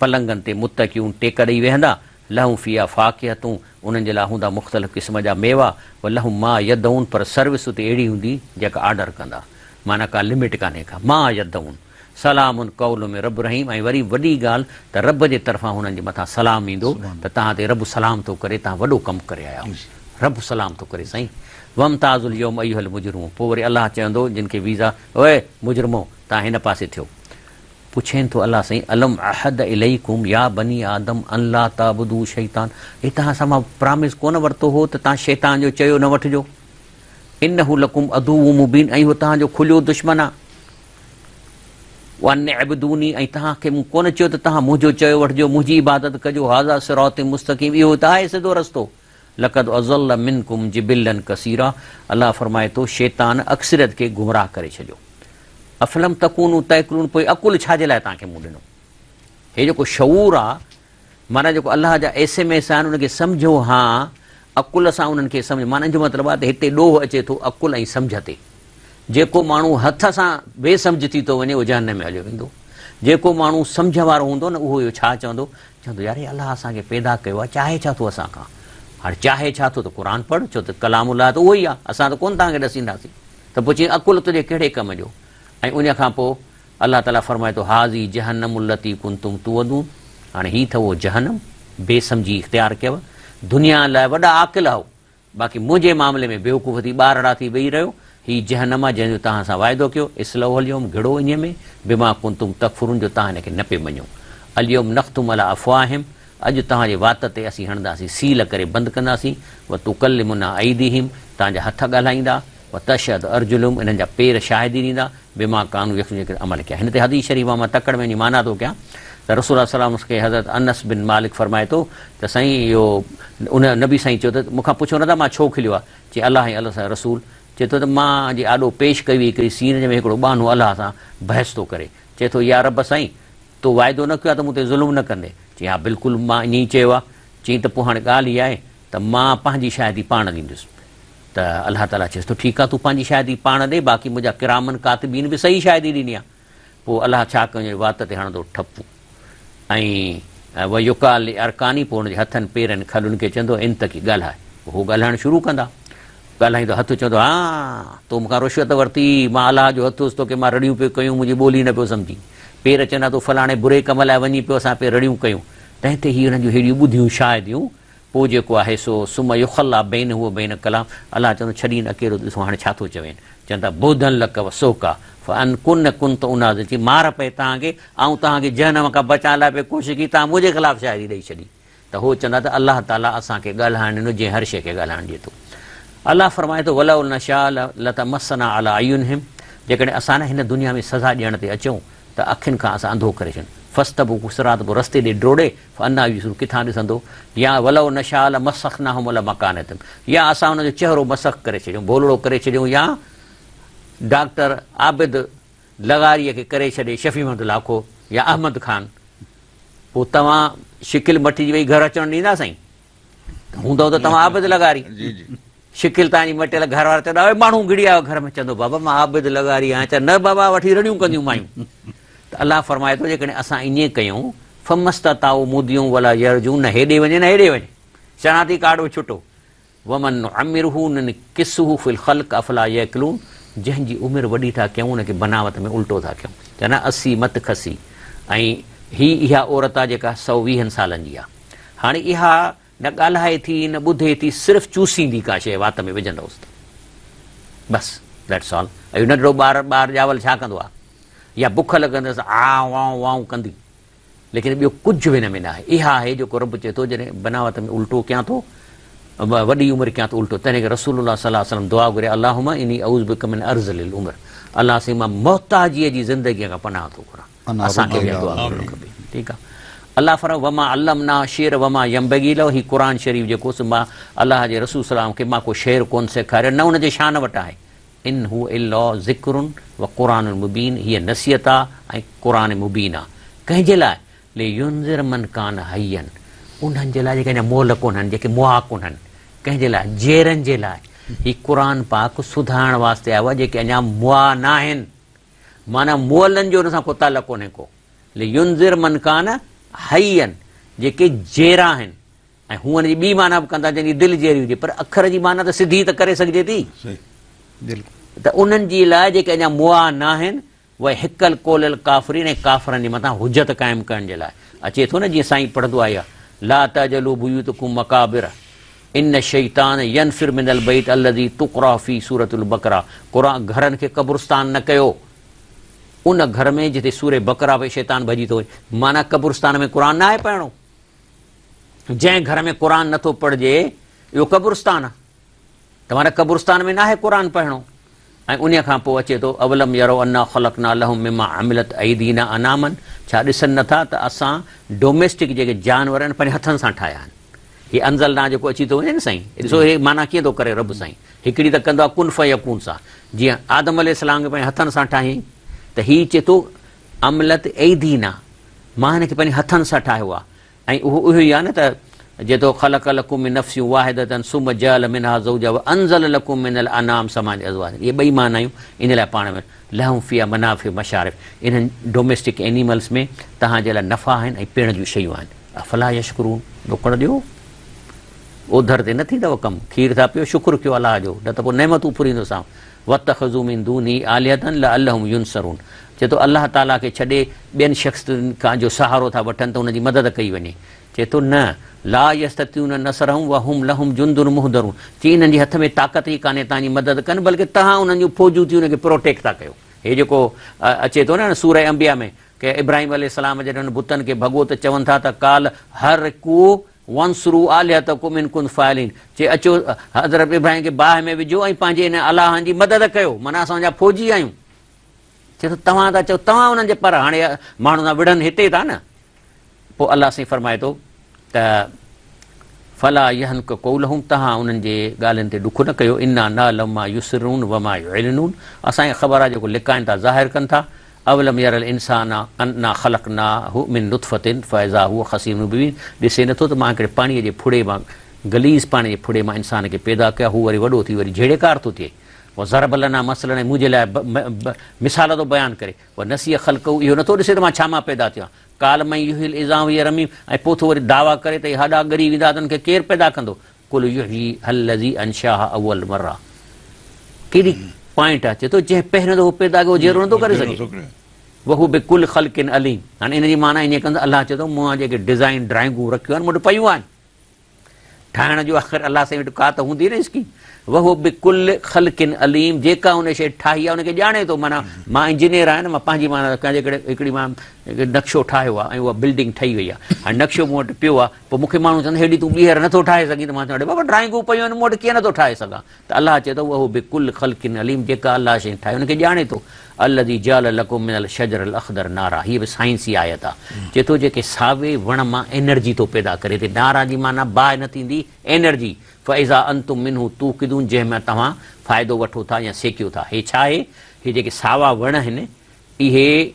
پلنگن تي، متڪئون ٽيڪ ڏئي ويهندا، لهم فيها فاڪهة انهن جي لاء هوندا مختلف قسم جا ميوا، ولهم ما يدعون پر سروس اتي اهڙي هوندي جيڪا آرڊر ڪندا، معنيٰ ڪا لمٽ ڪانهي ڪا، ما يدعون. سلام قول من رب رحيم ۽ وري وڏي ڳالهه ته رب جي طرفان هنن جي مٿان سلام ايندو ته توهان تي رب سلام ٿو ڪري توهان وڏو ڪم ڪري آيا آهيو رب سلام ٿو ڪري سائين وامتازوا اليوم ايها المجرمون پوء وري الله چوندو جن کي ويزا اوئي مجرمو توهان هن پاسي ٿيو پڇين ٿو الله سائين الم اعهد اليڪم يا بني آدم ان لا تعبدوا الشيطان اي توهان سان مان پرامس ڪونه ورتو هو ته توهان شيطان جو چيو نه وٺجو انه لڪم عدو مبين ۽ هو توهان جو کليو دشمن آ وان اعبدوني ۽ توهان کي مون ڪونه چيو ته توهان منهنجو چيو وٺجو، منهنجي عبادت ڪجو، هذا صراط مستقيم اهو ته آهي سڌو رستو. لقد اضل منڪم جبلا ڪثيرا الله فرمائي ٿو شيطان اڪثريت کي گمراهه ڪري ڇڏيو. افلم تڪونوا تعقلون پوء عقل ڇا جي لاء توهان کي مون ڏنو؟ هي جيڪو شعور آ معنيٰ جيڪو الله جا ايس ايم ايس آهن ان کي سمجهو ها عقل سان انهن کي سمجهه معنيٰ ان جو مطلب آهي ته هتي ڏوهه اچي ٿو عقل ۽ سمجهه تي. جيڪو ماڻهو هٿ سان بي سمجهه ٿي ٿو وڃي اهو جهنم ۾ هليو ويندو. جيڪو ماڻهو سمجهه وارو هوندو نه اهو اهو ڇا چوندو؟ چوندو يار هي الله اسان کي پيدا ڪيو آهي چاهي ڇا ٿو اسان کان؟ هاڻي چاهي ڇا ٿو ته قرآن پڙهه ڇو ته ڪلام الله ته اهو ئي آهي اسان ته ڪونه توهان کي ڏسينداسين ته پوء چيائين عقل تنهنجي ڪهڙي ڪم جو؟ ۽ ان کان پوء الله تعاليٰ فرمائي ٿو، هٰذه جهنم التي ڪنتم توعدون، هاڻي هي اٿو اهو جهنم، بي سمجهي اختيار ڪيو، دنيا لاء وڏا عاقل آهو، باقي منهنجي معاملي ۾ بيوقوف ٿي ٻارڙا ٿي ويهي رهيو، هي جهنم آهي جنهن جو توهان سان وعدو ڪيو، اصلوها اليوم، گهڙو انهيء ۾، بما ڪنتم تڪفرون، جو توهان هن کي نه پئي مڃيو. اليوم نختم علي افواههم، اڄ توهان جي وات تي اسين هڻنداسين سيل ڪري بند ڪنداسين، وتڪلمنا ايديهم، توهان جا هٿ ڳالهائيندا، وتشهد ارجلهم، انهن جا پير شاهدي ڏيندا، بما ڪانوا يڪسبون جيڪي عمل ڪيا. هن تي حديث شريف مان مان تڪڙ ۾ وڃي معنيٰ ٿو ڪيان ته رسول الله صلي الله عليه وسلم کي حضرت انس بن مالڪ فرمائي ٿو ته سائين اهو ان نبي سائين چيو ته مون کان پڇو نه ٿا مان ڇو کليو آهي؟ چي الله ۽ الله سان رسول چئي ٿو ته مان جي آڏو پيش ڪئي وئي هڪڙي سين جنهن ۾ هڪڙو ٻانهو الله سان بحث ٿو ڪري چئي ٿو يا رب سائين تو واعدو نه ڪيو آهي ته مون تي ظلم نه ڪندين؟ چي ها بلڪل مان ائين ئي چيو آهي. چيائين ته پوء هاڻي ڳالهه اها آهي ته مان پنهنجي شاهدي پاڻ ڏيندس. ته الله تعاليٰ چيس ٿو ٺيڪ آهي تون پنهنجي شاهدي پاڻ ڏي باقي منهنجا ڪرامن ڪاتبين به صحيح شاهدي ڏني آهي. پوء الله ڇا ڪيو جو وات تي هڻندو ٺپو ۽ ويقال لارڪاني پوء ان جي هٿن پيرن کلن کي چوندو انطقي ڳالهاء پوء هو ڳالهائڻ شروع ڪندا ڳالهائيندو هٿ چوندو ها تو مون کان رشوت ورتي مان الله جو هٿ هوس توکي مان رڙيون پيو ڪيون منهنجي ٻولي نه پيو سمجهين پير چوندا تون فلاڻي بري ڪم لاء وڃين پيو اسان پئي رڙيون ڪيون تنهن تي هي انهن جون ههڙيون ٻڌيون شاهديون پوء جيڪو آهي سو ثم يخليٰ بينه و بين ڪلام الله چوندو ڇڏين اڪيلو ته ڏسون هاڻي ڇا ٿو چوين چون ٿا بعدا لڪ و سحقا فان ڪنت اناضل چي مار پئي توهان کي آئون توهان کي جهنم کان بچائڻ لاء پئي ڪوشش ڪئي توهان منهنجي خلاف شاهدي ڏئي ڇڏي ته هو چوندا ته الله تعاليٰ اسان کي ڳالهائڻ ڏنو جنهن هر شيء کي ڳالهائڻ ڏئي ٿو. الله فرمائي ٿو ولو نشاء لطمسنا علي اعينهم جيڪڏهن اسان هن دنيا ۾ سزا ڏيڻ تي اچون ته اکين کان اسان انڌو ڪري ڇڏيون فاستبقوا الصراط پوء رستي ڏي ڊوڙي فانا يبصرون ڪٿان ڏسندو يا ولو نشاء لمسخناهم علي مڪانتهم يا اسان ان جو چهرو مسخ ڪري ڇڏيون ڀولڙو ڪري ڇڏيون يا ڊاڪٽر عابد لغاريء کي ڪري ڇڏي شفيع محمد لاکو يا احمد خان پوء توهان شڪل مٽجي وئي گهر اچڻ ڏيندا سائين هوندؤ ته توهان عابد لغاري شڪل توهان جي مٽيل گهر وارا چوندا اي ماڻهو گهڙي آيو گهر ۾ چوندو بابا مان عابد لغاري آهيان چا نه بابا وٺي رڙيون ڪنديون مايون ته الله فرمائي ٿو جيڪڏهن اسان ائين ڪيون فمستطاعوا مضيون ولا يرجون نه هيڏي وڃي نه هيڏي وڃي شناختي ڪارڊ به ڇٽو ومن نعمره ننڪسه في الخلق افلا يعقلون جنهن جي عمر وڏي ٿا ڪيون ان کي بناوت ۾ الٽو ٿا ڪيون چون اسي مت کسي ۽ هي اها عورت آهي جيڪا سو ويهن سالن جي آهي هاڻي اها نه ڳالهائي ٿي نه ٻڌي ٿي صرف چوسيندي ڪا شيء وات ۾ وجهندوس ته بس that's all اهو ننڍڙو ٻار ٻار ڄاول ڇا ڪندو آهي يا بک لڳندس آ وائون وائون ڪندي ليڪن ٻيو ڪجهه به هن ۾ ناهي. اها آهي جيڪو رب چئي ٿو جڏهن بناوت ۾ الٽو ڪيان ٿو وڏي عمر ڪيان ٿو الٽو تنهن ڪري رسول الله صلي الله عليه وسلم دعا گهري اللهم اني اعوذ بک من ارذل العمر الله سائين مان محتاجيء جي زندگيء کان پناهه ٿو گهران اسان کي به اها دعا گهرڻ کپي ٺيڪ آهي الله فرمائي وما علمناه الشعر وما ينبغي له هي قرآن شريف جيڪو سو مان الله جي رسول صلي الله عليه وسلم کي مان ڪو شعر ڪونه سيکاريو نه ان جي شان وٽ آهي ان هو الا ذڪر و قرآن مبين هيء نصيحت آ ۽ قرآن مبين آ. ڪنهن جي لاء؟ لينذر من ڪان حيا انهن جي لاء جيڪي اڃا مئل ڪونهن، جيڪي مئا ڪونهن. ڪنهن جي لاء؟ جيئرن جي لاء. هي قرآن پاڪ سڌارڻ واسطي آيو آ جيڪي اڃا مئا ناهن. معنيٰ مئلن جو ان سان ڪو تعلق ڪونهي ڪو. لينذر من ڪان حيا جيڪي جيئرا آهن. ۽ هو ان جي ٻي معنيٰ به ڪندا جنهن جي دل جهڙي هجي پر اکر جي معنيٰ ته سڌي ته ڪري سگهجي ٿي ته انهن جي لاء جيڪي اڃا مئا ناهن ويحق القول الڪافرين ۽ ڪافرن جي مٿان حجت قائم ڪرڻ جي لاء اچي ٿو نه جيئن سائين پڙهندو آهي لا تجعلوا بيوتڪم مقابر ان الشيطان ينفر من البيت الذي تقرأ فيه سورة البقره قرآن گهرن کي قبرستان نه ڪيو ان گهر ۾ جتي سورة بقره پئي شيطان ڀڄي ٿو وڃي معنيٰ قبرستان ۾ قرآن ناهي پڙهڻو جنهن گهر ۾ قرآن نٿو پڙهجي اهو قبرستان آهي ته معنيٰ قبرستان ۾ ناهي قرآن پڙهڻو ۽ انهيء کان پوء اچي ٿو اولم يروا انا خلقنا لهم مما عملت ايدينا انعاما ڇا ڏسن نٿا ته اسان ڊوميسٽڪ جيڪي جانور آهن پنهنجي هٿن سان ٺاهيا آهن هي انزلنا جيڪو اچي ٿو وڃي نه سائين ڏسو هي معنيٰ ڪيئن ٿو ڪري رب سائين هڪڙي ته ڪندو آهي ڪن فيڪون سان جيئن آدم عليه السلام کي پنهنجي هٿن سان ٺاهيائين ته هي چئي ٿو عملت ايدينا مان هن کي پنهنجي هٿن سان ٺاهيو آهي ۽ اهو اهو ئي آهي نه ته چئي ٿو خلق لڪم من نفس واحدة ثم جعل منها زوجها وانزل لڪم من الانعام ثمانية ازواج اهي ٻئي معنايون ان لاء پاڻ ۾ لهم فيها منافع مشارب انهن ڊوميسٽڪ اينيملز ۾ توهان جي لاء نفعا آهن ۽ پيئڻ جون شيون آهن افلا يشڪرون ڏوڪڙ ڏيو اوڌر تي نه ٿيندو ڪم کير ٿا پيو شڪر ڪيو الله جو نه ته پوء نعمتون ڦريندوسانو واتخذوا من دونه آلهة لعلهم ينصرون چئي ٿو الله تعاليٰ کي ڇڏي ٻين شخصن کان جو سهارو ٿا وٺن ته ان جي مدد ڪئي وڃي چئي ٿو نه، لا يستطيعون نصرهم وهم لهم جند محضرون، چي انهن جي هٿ ۾ طاقت ئي ڪانهي توهان جي مدد ڪن بلڪه توهان انهن جون فوجون ٿي انهن کي پروٽيڪٽ ٿا ڪيو. هي جيڪو اچي ٿو نه سوره انبياء ۾ ڪه ابراهيم عليه السلام جڏهن انهن بتن کي ڀڳو ته چون ٿا ته قال حرقوا وانصروا آلهتڪم ان ڪنتم فاعلين چي اچو حضرت ابراهيم کي باهه ۾ وجهو ۽ پنهنجي انهن الهن جي مدد ڪيو معنيٰ اسان جا فوجي آهيون. چي ٿو توهان ٿا چئو توهان انهن جي پر هاڻي ماڻهو سان وڙهن هتي ٿا نه. پوء الله سائين فرمائي ٿو ته فلا يحنڪ قولهم توهان انهن جي ڳالهين تي ڏک نه ڪيو انا نعلم ما يسرون وما يعلنون اسان کي خبر آهي جيڪو لڪائن ٿا ظاهر ڪن ٿا اولم ير الانسان انا خلقناه من نطفة فاذا هو خصيم مبين ڏسي نٿو ته مان هڪڙي پاڻيء جي ڦڙي مان غليظ پاڻي جي ڦڙي مان انسان کي پيدا ڪيو هو وري وڏو ٿي وري جهيڙيڪار ٿو ٿئي وضرب لنا مثلا ۽ منهنجي لاء مثال ٿو بيان ڪري ونسي خلقه اهو نٿو ڏسي ته مان ڇا مان پيدا ٿيو آهيان. قال من يحيي العظام وهي رميم ۽ پوء ٿو وري دعويٰ ڪري ته اهي هڏا ڳري ويندا ته ان کي ڪير پيدا ڪندو؟ قل يحييها الذي انشاها اول مره ڪيڏي پوائنٽ آهي چئي ٿو جنهن پهريون دفعو پيدا ڪيو اهو جيئرو نٿو ڪري سگهي. وهو بڪل خلق عليم هاڻي ان جي معنيٰ ائين ڪندو الله چئي ٿو مون جيڪي ڊزائين ڊرائنگون رکيون آهن مون وٽ پيون آهن. ٺاهڻ جو آخر الله سائين وٽ ڪا ته هوندي نه اسڪيم. وهو بڪل خلق عليم جيڪا ان شيء ٺاهي آهي ان کي ڄاڻي ٿو معنيٰ مان انجنيئر آهيان نه مان پنهنجي معنيٰ ڪنهن جيڪڏهن هڪڙي مان نقشو ٺاهيو آهي ۽ اها بلڊنگ ٺهي وئي آهي هاڻي نقشو مون وٽ پيو آهي پوء مون کي ماڻهو چوندا هيڏي تون ٻيهر نٿو ٺاهي سگهين ته مان چوان اڙي بابا ڊرائنگون پيون آهن مون وٽ ڪيئن نٿو ٺاهي سگهان ته الله چئي ٿو وهو بڪل خلق عليم جيڪا الله شيء ٺاهي ان کي ڄاڻي ٿو. الذي جعل لڪم من الشجر الاخضر نارا هيء به سائنسي آيت آ چئي ٿو جيڪي ساوي وڻ مان انرجي ٿو پيدا ڪري هتي نارا جي معنيٰ باهه نه ٿيندي انرجي فاذا انتم منه توقدون جنهن مان توهان فائدو وٺو ٿا يا سيڪيو ٿا هي ڇا آهي هي جيڪي ساوا وڻ آهن اهي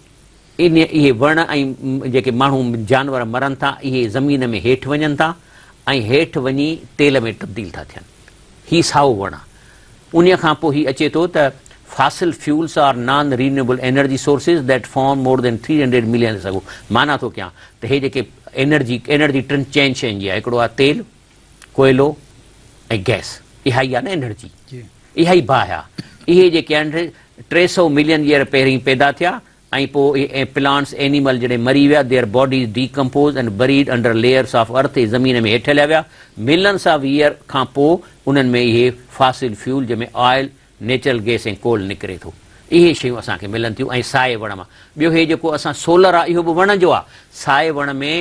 ان اهي وڻ ۽ جيڪي ماڻهو جانور مرن ٿا اهي زمين ۾ هيٺ وڃن ٿا ۽ هيٺ وڃي تيل ۾ تبديل ٿا ٿين هي سائو وڻ آ. انهيء کان پوء هي اچي ٿو ته fossil fuels are non renewable energy sources that form more than 300 million years ago معنيٰ ٿو ڪيان ته هي جيڪي انرجي انرجي ٽن چئن شين جي آهي هڪڙو آهي تيل، ڪوئلو ۽ گئس اها ئي آهي نه انرجي اها ئي باهه آهي اهي جيڪي آهن 300 ملين ييئر پهرين پيدا ٿيا ۽ پوء اهي پلانٽس اينيمل جڏهن مري ويا their bodies decompose and buried under layers of earth اهي زمين ۾ هيٺ هليا ويا ملنس آف ييئر کان پوء انهن ۾ اهي فاسل فيول جنهن ۾ آئل نيچرل گئس ۽ ڪول نڪري ٿو اهي شيون اسان کي ملن ٿيون ۽ سائي وڻ مان ٻيو هي جيڪو اسان سولر آهي اهو به وڻ جو آهي سائي وڻ ۾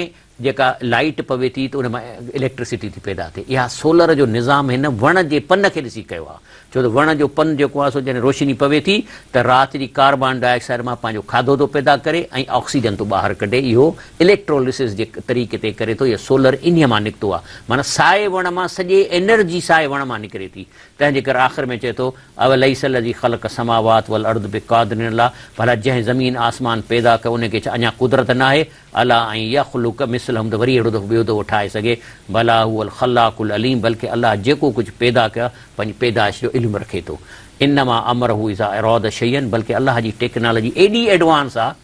جيڪا لائيٽ پوي ٿي ته ان مان اليڪٽرسٽي ٿي پيدا ٿئي. اها سولر جو نظام هن وڻ جي پن کي ڏسي ڪيو آهي. ڇو ته وڻ جو پن جيڪو آهي سو جڏهن روشني پوي ٿي ته رات جي ڪاربان ڊاء آڪسائيڊ مان پنهنجو کاڌو ٿو پيدا ڪري ۽ آڪسيجن ٿو ٻاهر ڪڍي. اهو اليڪٽروليسس جي طريقي تي ڪري ٿو. اهو سولر انهيء مان نڪتو آهي. معنيٰ سائي وڻ مان سڄي انرجي سائي وڻ مان نڪري ٿي. تنهن جي ڪري آخر ۾ چئي ٿو، اوليس الذي خلق السماوات والارض بقادر عليٰ ڀلا جنهن زمين آسمان پيدا ڪيو ان کي ڇا اڃا قدرت ناهي عليٰ ان يخلق مثلهم ته وري اهڙو دفعو ٻيو دفعو ٺاهي سگهي، بليٰ هو الخلاق العليم بلڪه الله جيڪو ڪجهه پيدا ڪيو آهي پنهنجي پيدائش جو علم رکي ٿو. انما امره اذا اراد شيئا بلڪه الله جي ٽيڪنالاجي ايڏي ايڊوانس آهي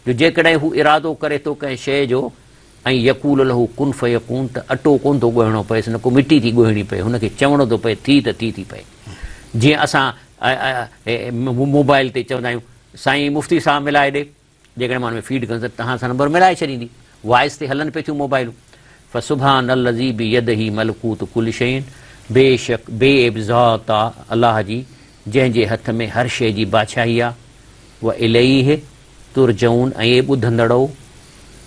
جو جيڪڏهن هو ارادو ڪري ٿو ڪنهن شيء جو ۽ يقول له ڪن فيڪون ته اٽو ڪونه ٿو ڳوهڻو پئيس نه ڪو مٽي ٿي ڳوهڻي پئي هن کي چوڻو ٿو پئي ٿي ته ٿي ٿي پئي جيئن اسان موبائل تي چوندا آهيون سائين مفتي صاحب ملائي ڏي. جيڪڏهن مان ان ۾ فيڊ ڪندس ته توهان سان نمبر ملائي ڇڏيندي. وائس تي هلن پئي ٿيون موبائلون. فسبحان الذي بيده ملڪوت ڪل شيء بيشڪ بي عيب ذات آ الله جي جنهن جي هٿ ۾ هر شيء جي بادشاهي آ. واليه ترجعون ۽ اي ٻڌندڙؤ،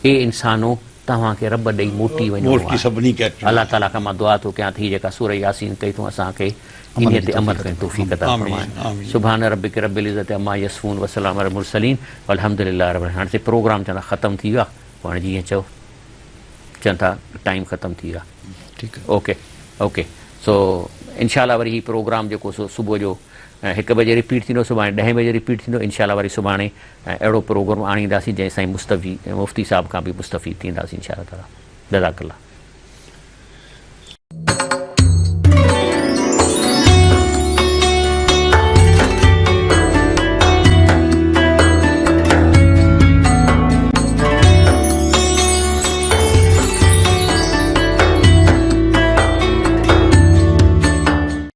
اي انسانو! توهان کي رب ڏي موٽي وڃڻو موٽي آهي. سڀني کي اچڻو الله آهي. تعاليٰ کان مان دعا ٿو ڪيان ته هي جيڪا سورة ياسين ڪئي اٿئون اسان کي عمل انهيء جي تي عمل توفيق ڪرڻ عطا جي توفيق فرمائي. عطا آمين فرمائي. آمين. سبحان ربک رب العزة عما يصفون وسلام علي المرسلين والحمد لله رب العالمين. هاڻي سي پروگرام چون ٿا ختم ٿي ويو آهي پوء هاڻي جيئن چئو چون ٿا ٽائيم ختم ٿي ويو آهي. ٺيڪ آهي. اوڪي اوڪي سو انشاء الله وري هي پروگرام جيڪو سو صبح جو هڪ بجي رپيٽ ٿيندو سڀاڻي ڏهين بجي رپيٽ ٿيندو انشاء الله وري سڀاڻي ۽ اهڙو پروگرم آڻينداسين جنهن سان مستفي مفتي صاحب کان به مستفيد ٿينداسين انشاء الله تعالي جزاڪ الله.